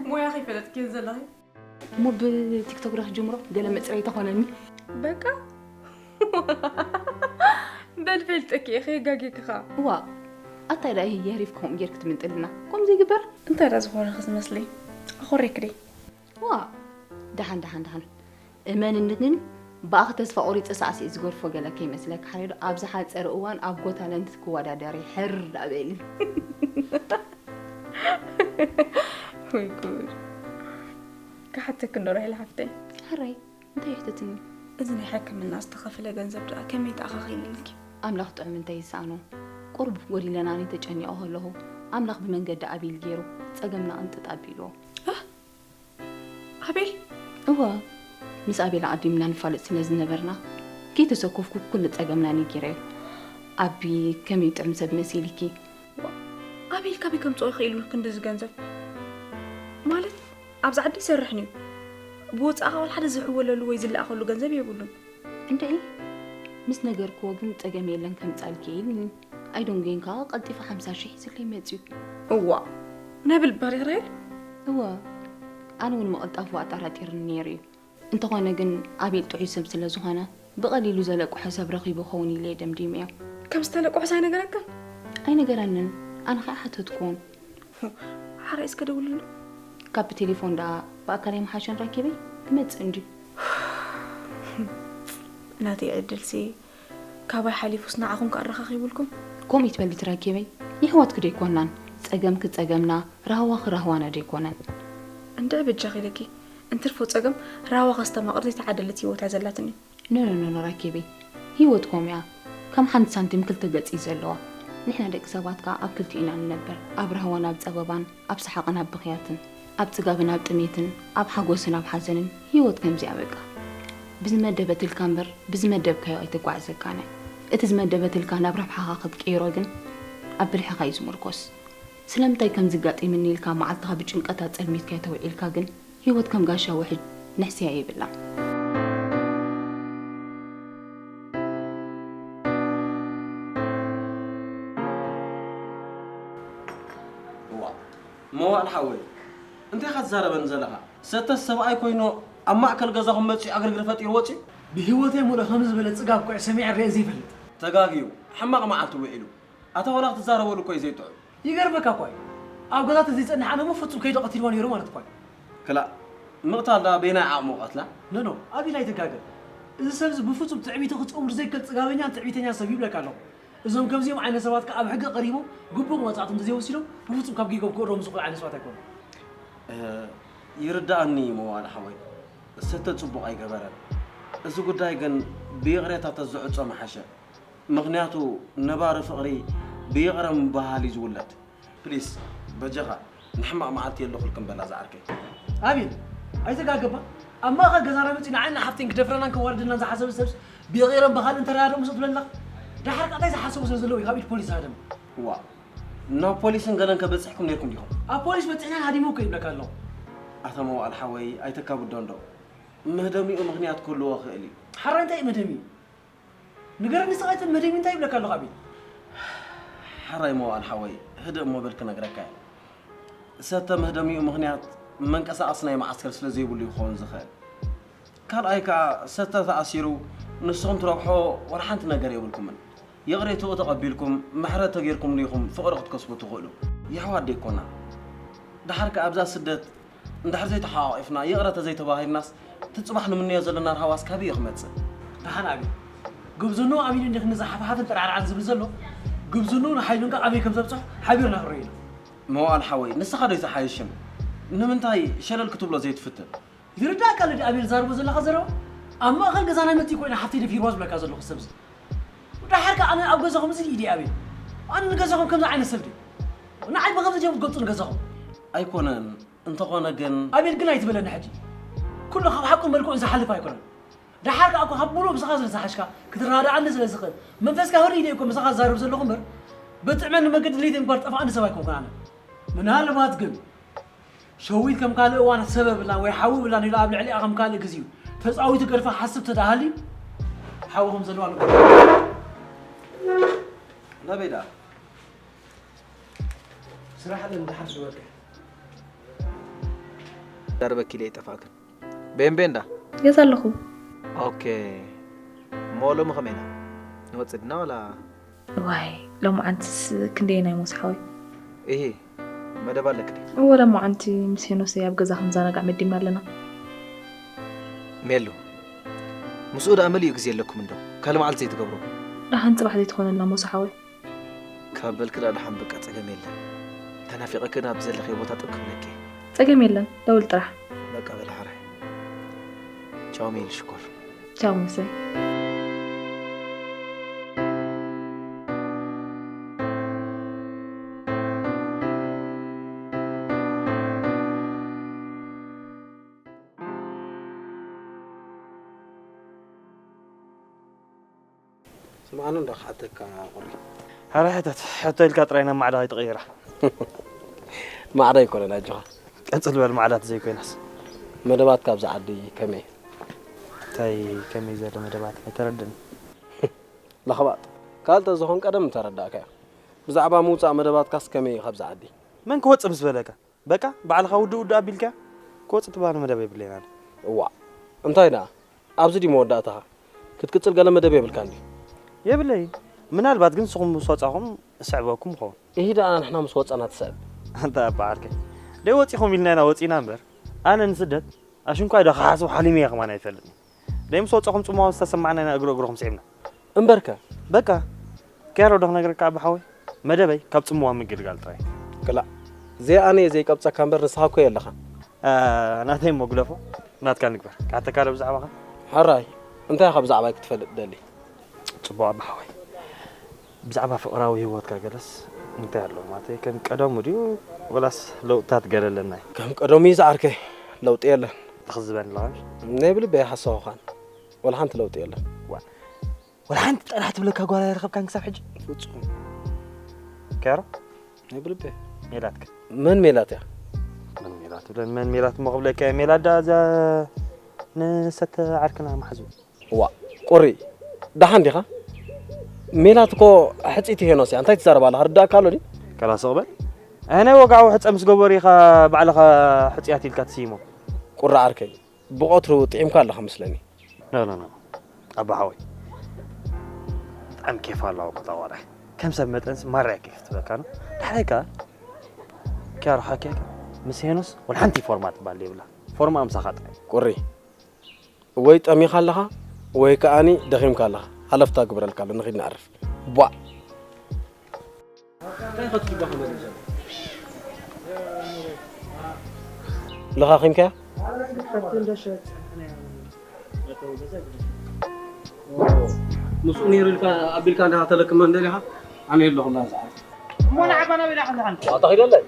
ሞያ ከይፈለጥክዮ ዘለኺ። እሞ ብቲክቶክ ዶ ክጅምሮ? ገለ መፅረይ ተኾነኒ። በቃ በል ፈልጠኪ እየ ከየጋጊክኻ። እዋ ኣታ ዳ ይህ የህሪፍ ከምኡ ጌርክ ትምንጥልና ከምዚ ይግበር። እንታይ ዳ ዝኾነ ክትመስሊ ኣኾሬክደይ። ዋ ደሓን ደሓን ደሓን እመንኒ ግን ብኣኺ ተስፋ ቆሪፀ ሳዕሲዒ ዝገድፎ ገለ ከይመስለኪ ሓሬዶ ኣብ ዝሓፀረ እዋን ኣብ ጎታለንት ክወዳደር እየ ሕር ዳ በሊ። ወይ ጉድ ክሓተኪ እንዶ ራሄል ሓፍተይ። ሕራይ እንታይ ይሕተትኒ? እዚ ናይ ሕክምና ዝተኸፍለ ገንዘብ ደኣ ከመይ ተኣኻኺልልኪ? ኣምላኽ ጥዑም እንተይሰኣኖ ቁሩብ ጎዲለናኒ ተጨኒቐ ከለኹ ኣምላኽ ብመንገዲ ኣቤል ገይሩ ጸገምና ቅንጥጥ ኣቢልዎ። ኣቤል? እወ ምስ ኣቤል ኣቐዲምና ንፋለጥ ስለ ዝነበርና ከይተሰኮፍኩ ኩሉ ጸገምና ነጊረዮ። ኣቢ ከመይ ጥዑም ሰብ መሲልኪ። ኣቤል ካበይ ከምጽኦ ይኽእል እዩ ክንድዚ ገንዘብ? ማለት ኣብዚ ዓዲ ይሰርሕን እዩ። ብወጻኢ ዋላ ሓደ ዝሕወለሉ ወይ ዝለኣኸሉ ገንዘብ የብሉን። እንድዒ ምስ ነገርክዎ ግን ጸገም የለን ከምጻልኪ እየ ኢሉኒ። ኣይደንጎየን ከኣ ቀልጢፉ ሓምሳ ሽሕ ሒዙለይ መጺኡ። እዋእ ነብል በሪር ራሄል። እወ ኣነ እውን ምቕልጣፉ ኣጠራጢሩኒ ነይሩ እዩ። እንተኾነ ግን ኣቤል ጥዑይ ሰብ ስለ ዝኾነ ብቐሊሉ ዘለቁሖ ሰብ ረኺቡ ይኸውን ኢለ እየ ደምዲመዮ። ከም ዝተለቁሖስ ኣይነገረካን? ኣይነገረንን። ኣነ ኸኣ ሓተትክዎን። ሓራይ እስከ ደውልሉ። ካብ ብቴሌፎን ደኣ ብኣካል ኣይምሓሸን ራኬበይ? ክመጽእ እንድዩ። ናተይ ዕድልሲ ካባይ ሓሊፉስ ንዓኹም ከኣ ኣረኻኺቡልኩም። ከምኡ ይትበሊ እቲ ራኬበይ። የሕዋትኪ ዶ ኣይኮናን? ጸገምኪ ጸገምና፣ ራህዋኺ ራህዋና ዶ ኣይኮነን? እንድዒ በጃኺ ኢለኪ። እንትርፎ ጸገም ራህዋ ከስተማቕር ዘይተዓደለት ህይወት እያ ዘላትኒ። ኖ ኖ ኖ ኖ ራኬበይ፣ ህይወት ከምኡ እያ። ከም ሓንቲ ሳንቲም ክልተ ገጽ እዩ ዘለዋ። ንሕና ደቂ ሰባት ከኣ ኣብ ክልቲኡ ኢና ንነብር። ኣብ ራህዋን ኣብ ጸበባን፣ ኣብ ሰሓቕን ኣብ ብኽያትን፣ ኣብ ጽጋብን ኣብ ጥሜትን፣ ኣብ ሓጎስን ኣብ ሓዘንን። ህይወት ከምዚኣ በቃ። ብዝመደበትልካ እምበር ብዝመደብካዮ ኣይተጓዕዘካን እያ። እቲ ዝመደበትልካ ናብ ረብሓኻ ክትቅይሮ ግን ኣብ ብልሕኻ እዩ ዝምርኮስ። ስለምንታይ ከምዚ ኣጋጢምኒ ኢልካ መዓልትኻ ብጭንቀት ኣጸልሚትካዮ ተውዒልካ ግን ህይወት ከም ጋሻ ውሕጅ ንሕስያ የብላን። እዋእ መዋእል ሓወይ፣ እንታይ ኢኻ ትዛረበኒ ዘለኻ? ሰተስ ሰብኣይ ኮይኑ ኣብ ማእከል ገዛኹም መጺኡ ዕግርግር ፈጢሩ ወጺኡ? ብህይወተይ ሙሉእ ከምዚ ዝበለ ጽጋብ ኮዒ ሰሚዐ ርእየ ዘይፈልጥ። ተጋግዩ፣ ሕማቕ መዓልቲ ውዒሉ። ኣታ ዋላ ክትዛረበሉ እኮ እዩ ዘይጥዑም። ይገርመካ እኳ እዩ። ኣብ ገዛ ተዘይጸንሕ ኣነ እሞ ፍጹም ከይዱ ቀቲልዋ ነይሩ ማለት እኳ እዩ። ክላእ፣ ምቕታል ደኣ በየናይ ዓቕሙ ቀትላ? ኖ ኖ፣ ኣቤል ኣይትጋገ። እዚ ሰብ እዚ ብፍጹም ትዕቢቱ ክጸውር ዘይክእል ጽጋበኛን ትዕቢተኛን ሰብ ይብለካ ኣለኹ። እዞም ከምዚኦም ዓይነት ሰባት ከኣ ኣብ ሕጊ ቀሪቦም ግቡእ መቕጻዕቶም እንተዘይወሲዶም ብፍጹም ካብ ጌጎም ክእረሙ ዝኽእሉ ዓይነት ሰባት ኣይኮኑን። እ፣ ይርድኣኒ መዋል ሓወይ፣ ሰተ ጽቡቕ ኣይገበረን። እዚ ጉዳይ ግን ብይቕሬታ ተዝዕጾ ምሓሸ። ምኽንያቱ ነባሪ ፍቕሪ ብይቕረ ምብህሃል እዩ ዝውለድ። ፕሊስ በጃኻ ንሕማቕ መዓልቲ የለኹልክን በላ ዝዓርከይ። ኣቤል፣ ኣይተጋገባ። ኣብ ማእኸል ገዛና መጺኡ ንዓይን ንሓፍተይን ክደፍረናን ከዋርደናን ዝሓሰበ ሰብስ ብይቕረ ምብህሃል እንተረዳድኦ ምስ ትብለና፣ ደሓር ከኣ እንታይ ዝሓሰቡ ስለ ዘለዉ እዩ ካብ ኢድ ፖሊስ ዝሃደመ። ዋ፣ ናብ ፖሊስን ገለን ከበጺሕኩም ነይርኩም ዲኹም? ኣብ ፖሊስ በጺሕና ሃዲሙ እኮ ይብለካ ኣለኹ። ኣታ መዋእል ሓወይ ኣይተካብዶ እንዶ። መህደሚኡ ምኽንያት ክህልዎ ይኽእል እዩ። ሓራይ እንታይ እዩ መህደሚኡ? ንገረኒ እስኻ፣ እቲ መደብ እንታይ ይብለካ ኣለኹ ኣቤል? ሓራይ መዋል ሓወይ፣ ህድእ እሞ በል ክነግረካ እየ። ሰተ መህደሚኡ ምኽንያት መንቀሳቐሲ ናይ መዓስከር ስለ ዘይብሉ ይኸውን ዝኽእል። ካልኣይ ከኣ ሰተ ተኣሲሩ ንስኹም ትረብሖ ወላ ሓንቲ ነገር የብልኩምን። ይቕሬትኡ ተቐቢልኩም ምሕረት ተገይርኩምሉ ኢኹም ፍቕሪ ክትከስቡ ትኽእሉ። የሕዋት ደይኮና? ደሓር ከኣ ኣብዛ ስደት እንድሕር ዘይተሓቋቒፍና፣ ይቕረ ተዘይተባሂልናስ፣ እቲ ጽባሕ ንምነዮ ዘለና ርሃዋስ ካበይ እዩ ክመጽእ? ደሓን ኣቤል፣ ጉብዝንኡ ኣሚኑ እንዲኽ ነዚ ሓፍሓፍን ጠራዕራዕን ዝብል ዘሎ? ጉብዝንኡን ሓይሉን ከ ኣበይ ከም ዘብጽሖ ሓቢርና ክንርእዮ ኢና። መዋእል ሓወይ፣ ንስኻ ዶ ኣይትሓይሽን? ንምንታይ ሸለል ክትብሎ ዘይትፍትን? ይርዳእካ ኣሎ ድዩ ኣቤል፣ ዛርቦ ዘለኻ ዘረባ? ኣብ ማእከል ገዛና መጺኡ ኮይና ሓፍተይ ደፊርዋ ዝብለካ ዘለኹ ሰብዚ። ደሓር ከኣ ኣነ ኣብ ገዛኹም እዚ ድዩ ኣቤል? ኣነ ንገዛኹም ከምዚ ዓይነት ሰብ ድዩ? ንዓይ ብኸምዚ ድዮም ትገልጹ ንገዛኹም? ኣይኮነን፣ እንተኾነ ግን ኣቤል ግን ኣይትበለኒ ሕጂ። ኩሉ ካብ ሓቁን መልክዑን ዝሓልፍ ኣይኮነን። ደሓር ከኣ እኮ ካብ ምሉእ ምሳኻ ስለ ዝሓሽካ፣ ክትረዳድኣኒ ስለ ዝኽእል፣ መንፈስካ ህርይ ኢለ እኮ ምሳኻ ዝዛረብ ዘለኹ እምበር፣ በጥዕመኒ መገዲ ድሌተይ ምግባር ጠፋኣኒ ሰብ ኣይኮንኩን ኣነ። ምናልባት ግን፣ ሸዊት ከም ካልእ እዋን ሰብ የብላን ወይ ሓዊ የብላን ኢሉ ኣብ ልዕሊኣ ከም ካልእ ግዜኡ ተጻዊቱ ገድፋ ሓስብ ተደሃልዩ፣ ሓዊ ከም ዘለዋ ንገር። ናበይ ደኣ? ስራሕ ኣለን፣ ደሓር ስለ ወድቀ። ዛረበኪ ኢለ ኣይጠፋእክን። ቤን ቤን ዳ? ገዛ ኣለኹ። ኦኬ። እሞ ሎሚ ከመይ ኢና? ንወጽእ ድና ዋላ? ዋይ፣ ሎማዓንትስ ክንደየናይ ሞስ ሓወይ? እሂ፣ መደብ ኣለኪ ድዩ? እወ፣ ሎማዓንቲ ምስ ሄኖሰይ ኣብ ገዛ ክንዘናጋዕ መዲብና ኣለና። ሜሉ፣ ምስኡ ደኣ መሊኡ ግዜ ኣለኩም እንዶ? ካልእ መዓልቲ ዘይትገብሮ? ደሓን ጽባሕ ዘይትኾነልና ሞስ ሓወይ? ካብ በልኪ ደኣ ደሓን በቃ ጸገም የለን። ተናፊቐኪ ናብ ዘለኽዮ ቦታ ጥብ ክብለኪ። ጸገም የለን፣ ደውል ጥራሕ። በቃ በል ሓራይ። ቻው ሜል ሽኮር። ቻው ሙሰይ። ስምዓኒ እንዶ ክሓተካ ቁሪ። ሓራይ ሕተት፣ ሕቶ ኢልካ ጥራይ ናብ ማዕዳ ከይትቕይራ። ማዕዳ ኣይኮነን ኣጆኻ። ቀጽል በል ማዕዳ ተዘይኮይናስ። መደባትካ ኣብዚ ዓዲ ከመይ? እንታይ ከመይ ዘሎ መደባት ኣይተረድእን። ለኽባጥ። ካልእ ተዝኾን ቀደም ምተረዳእካዮ። ብዛዕባ ምውጻእ መደባትካስ ከመይ እዩ ካብዚ ዓዲ? መን ክወጽእ ምስ በለካ? በቃ ባዕልኻ ውድእ ውድእ ኣቢልካ ክወጽእ ትበሃል መደብ የብለይን ኣነ። እዋእ፣ እንታይ ደኣ? ኣብዚ ድዩ መወዳእታኻ? ክትቅጽል ገለ መደብ የብልካን ድዩ? የብለይን። ምናልባት ግን ንስኹም ምስ ወጻኹም እስዕበኩም እኸውን። ኢሂ ደኣ ንሕና ምስ ወጻና ትስዕብ። ኣንታ ኣባ ዓርከይ፣ ደይ ወጺኹም ኢልና ኢና ወጺና እምበር፣ ኣነ ንስደት ኣሽንኳይ ዶ ክሓስብ ሓሊመ እየ ከማን ኣይፈልጥን። ደይ ምስ ወጻኹም ጽምዋ ምስ ተሰማዕና ኢና እግሪ እግርኹም ስዒብና። እምበርከ? በቃ፣ ኪያሮ ዶ ክነግረካ ኣባ ሓወይ? መደበይ ካብ ጽምዋ ምግልጋል ጥራይ። ክላእ፣ እዚኣ ኣነ እየ ዘይቀብጸካ እምበር ንስኻ እኮ የለኻን። ኣ፣ ናተይ እሞ ግደፎ፣ ናትካ ንግበር። ክሓተካ ዶ ብዛዕባኻ? ሕራይ፣ እንታይ ኢኻ ብዛዕባይ ክትፈልጥ ትደሊ? ጽቡቕ ኣባ ሓወይ። ብዛዕባ ፍቕራዊ ህይወትካ ገለስ እንታይ ኣሎ? ማለተይ ከም ቀደሙ ድዩ ወላስ ለውጥታት ገለ ኣለናይ? ከም ቀደሙ እዩ ዝዓርከይ፣ ለውጢ የለን። ትኽዝበኒ ኣለኻ ምሽ? ናይ ብልበይ ሓሳኹኻን፣ ወላ ሓንቲ ለውጢ የለን። ዋ፣ ወላ ሓንቲ ጠራሕ ትብለካ ጓል ኣይረኸብካን ክሳብ ሕጂ? ፍጹም። ኪያሮ? ናይ ብልበይ። ሜላት ከ? መን ሜላት እያ? መን ሜላት ብለን መን ሜላት እሞ ክብለካ እየ፣ ሜላት ደኣ እዛ ንሰተ ዓርክና መሓዙ። ዋ፣ ቁሪ፣ ደሓን ዲኻ? ሜላት እኮ ሕጽይቲ ሄኖስ እያ። እንታይ ትዛረብ ኣለኻ? ርዳእካ ኣሎ ድዩ? ከላ ስቕ በል። ኣነ ወግዓዊ ሕጸ ምስ ገበሩ ኢኻ ባዕልኻ ሕጹያት ኢልካ ትስይሞ። ቁሪ ዓርከይ፣ ብቐትሩ ጥዒምካ ኣለኻ መስለኒ። ኖ፣ ኖ፣ ኖ። ኣባ ሓወይ፣ ብጣዕሚ ኬፍ ኣለዋ እኮ እታ ቆልዓ። ከም ሰብ መጠንስ ማርያ ኬፍ ትብለካ ነው። ዳሕራይ ከኣ ኪያሮ ሓኪያካ ምስ ሄኖስ ወላ ሓንቲ ፎርማ ትበሃል የብላ። ፎርማ ምሳኻ ጥራይ። ቁሪ፣ ወይ ጠሚኻ ኣለኻ፣ ወይ ከኣኒ ደኺምካ ኣለኻ። ሃለፍታ ግበረልካ ኣሎ፣ ንኺድ ንዓርፍ። ቧዕ። እንታይ ከትጅባ ክበል እዩ ዘሎ? ለኻኺምካያ? ምስኡ ነይሩ ኢልካ ኣቢልካ እንዲኻ ተለክመ እንደሊኻ? ኣነ የለኹላ ሰዓት። እሞ ንዓኻ ናበይ ዳኻ ዝሓንት? ኣታ ኺደለይ።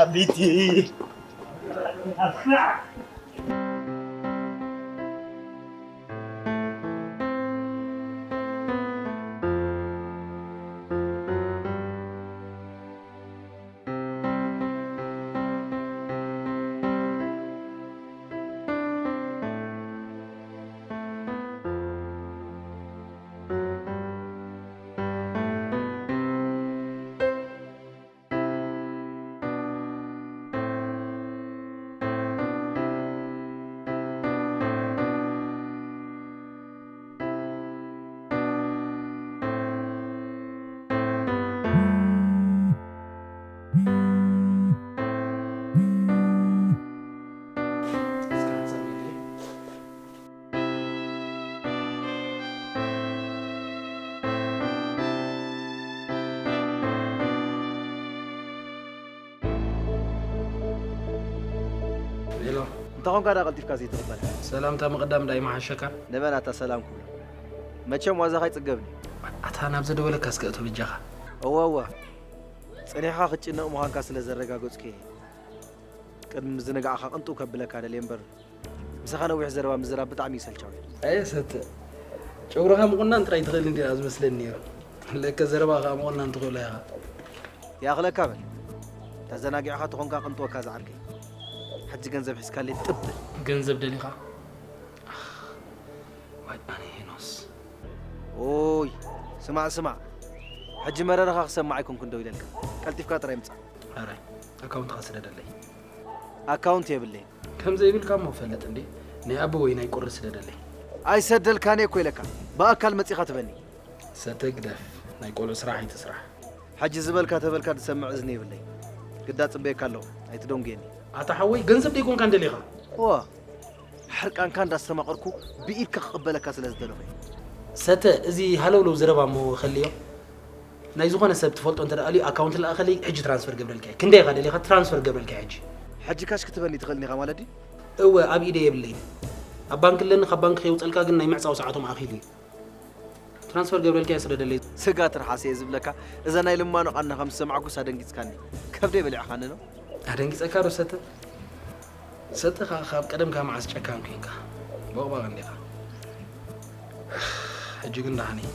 ኣቢቲ። ሄሎ። እንታይ ኾንካ ደኣ ቀልጢፍካ ዘይትቕበል? ሰላምታ ምቕዳም ዳኣ ይመሓሸካ። ንመን ኣታ ሰላም ክብሎ? መቸም ዋዛኻ ኣይጽገብን እዩ። ኣታ ናብ ዘደወለካ እስከ እቶ ብጃኻ። እወ፣ እወ። ጸኒሕኻ ክትጭነቕ ምዃንካ ስለ ዘረጋገጽኩ እየ። ቅድሚ ምዝንጋዕኻ ቅንጥው ከብለካ ደልየ እምበር፣ ምሳኻ ነዊሕ ዘረባ ምዝራብ ብጣዕሚ እዩ ሰልቻዊ። ኣየ ሰተ፣ ጨጉርኻ ምቑናን ጥራይ ትኽእል እንዲኻ ዝመስለኒ ነይሩ። ለከ ዘረባ ኸኣ ምቑናን ትኽእሎ ኢኻ። ይኣኽለካ በል። ተዘናጊዕኻ ተኾንካ ቅንጥወካ ዝዓርከይ። ሕጂ ገንዘብ ሒዝካለይ ጥብ በል። ገንዘብ ደሊኻ? ኣኽ፣ ዋይ ኣነ ሄኖስ። ኦይ፣ ስማዕ፣ ስማዕ። ሕጂ መረረኻ ክሰማዕ ኣይኮንኩን ደው ኢለልካ። ቀልጢፍካ ጥራይ ምጻእ። ሕራይ፣ ኣካውንትኻ ስደደለይ። ኣካውንት የብለይን። ከም ዘይብልካ እሞ ፈልጥ እንዴ? ናይ ኣቦ ወይ ናይ ቁሪ ስደደለይ። ኣይሰደልካን እየ እኮ ኢለካ። ብኣካል መጺኻ ትበኒ። ሰተ ግደፍ፣ ናይ ቆልዑ ስራሕ ኣይትስራሕ። ሕጂ ዝበልካ ተበልካ ዝሰምዕ እዝኒ የብለይን። ግዳ ጽበየካ ኣለኹ፣ ኣይትደንጉየኒ። ኣታ ሓወይ፣ ገንዘብ ደይኮንካ እንደሊኻ? እዋ፣ ሕርቃንካ እንዳስተማቐርኩ ብኢድካ ክቕበለካ ስለ ዝደለኹ እየ። ሰተ፣ እዚ ሃለውለው ዘረባ እሞ ከልዮ። ናይ ዝኾነ ሰብ ትፈልጦ እንተ ደኣ ኣልዩ ኣካውንት ለኣኸለይ፣ ሕጂ ትራንስፈር ገብረልካ እየ። ክንደይ ኢኻ ደሊኻ ትራንስፈር ገብረልካ እየ ሕጂ። ሕጂ ካሽ ክትበኒ ትኽእልኒ ኢኻ ማለት ድዩ? እወ፣ ኣብ ኢደይ የብለይን። ኣብ ባንክ ኣለኒ፣ ካብ ባንክ ከየውጸልካ ግን ናይ ምዕጻው ሰዓቶም ኣኺሉ እዩ። ትራንስፈር ገብረልካ እየ ስደደለይ። ስጋ ትርሓስ እየ ዝብለካ፣ እዛ ናይ ልማኖ ቃና ከም ዝሰማዕኩስ ኣደንጊጽካኒ። ከብደይ በሊዕኻኒ ነው? ኣደንጊጸካ ዶ ሰተ? ሰተ ኸኣ ካብ ቀደምካ መዓስ ጨካን ኮንካ? ቦቕባቕ እንዲኻ። ሕጂ ግን ደሓን እየ።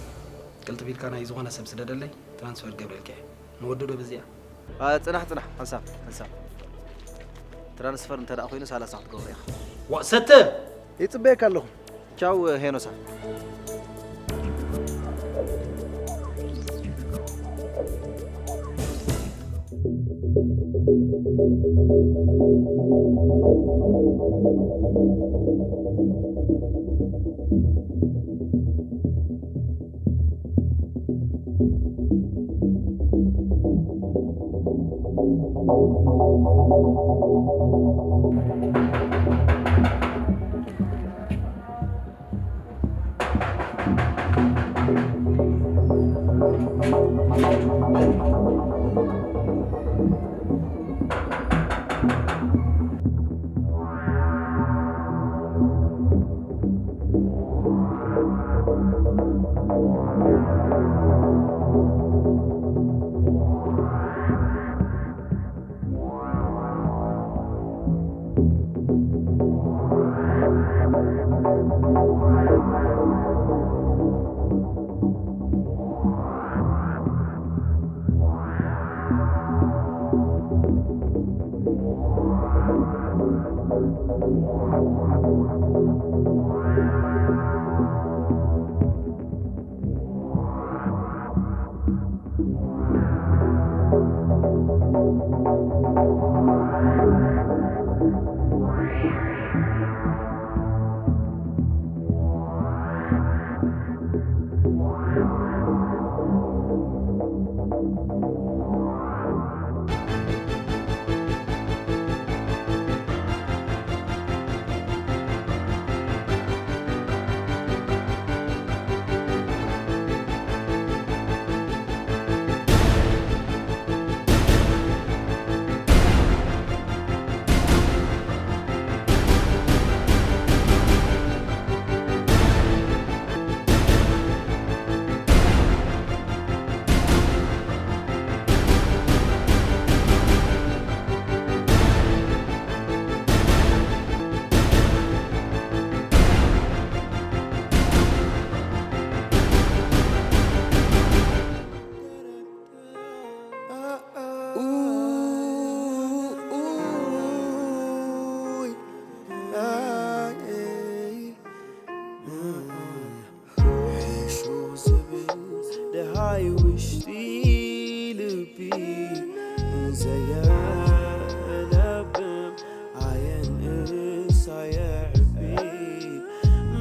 ቅልጥፍ ኢልካ ናይ ዝኾነ ሰብ ስደደለይ፣ ትራንስፈር ገብረልካ እየ። ንወዲ ዶ በዚኣ? ኣ፣ ጽናሕ፣ ጽናሕ፣ ሓንሳብ፣ ሓንሳብ። ትራንስፈር እንተ ደኣ ኮይኑ፣ ሰላሳ ክትገብሮ ኢኻ። ዋ፣ ሰተ! ይጽበየካ ኣለኹ። ቻው፣ ሄኖሳ።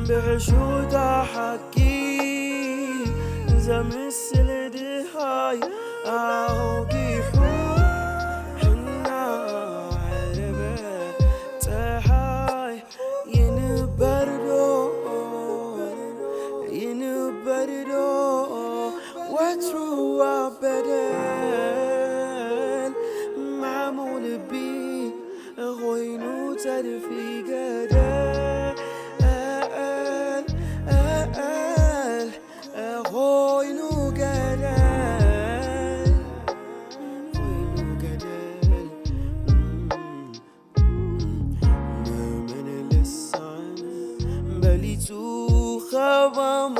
ብሕሹታ ሓቂ ዘምስል ድሃይ ኣውጊሑ እናዓረበ ጸሓይ ይንበርዶ ይንበርዶ ወትሩ ኣብ በደል ማዕሙቕ ልቢ ኾይኑ ጸድፊ ገደል ኾይኑ ገደል ኾይኑ ገደል ብመን ልሳን በሊጹ ኸባማ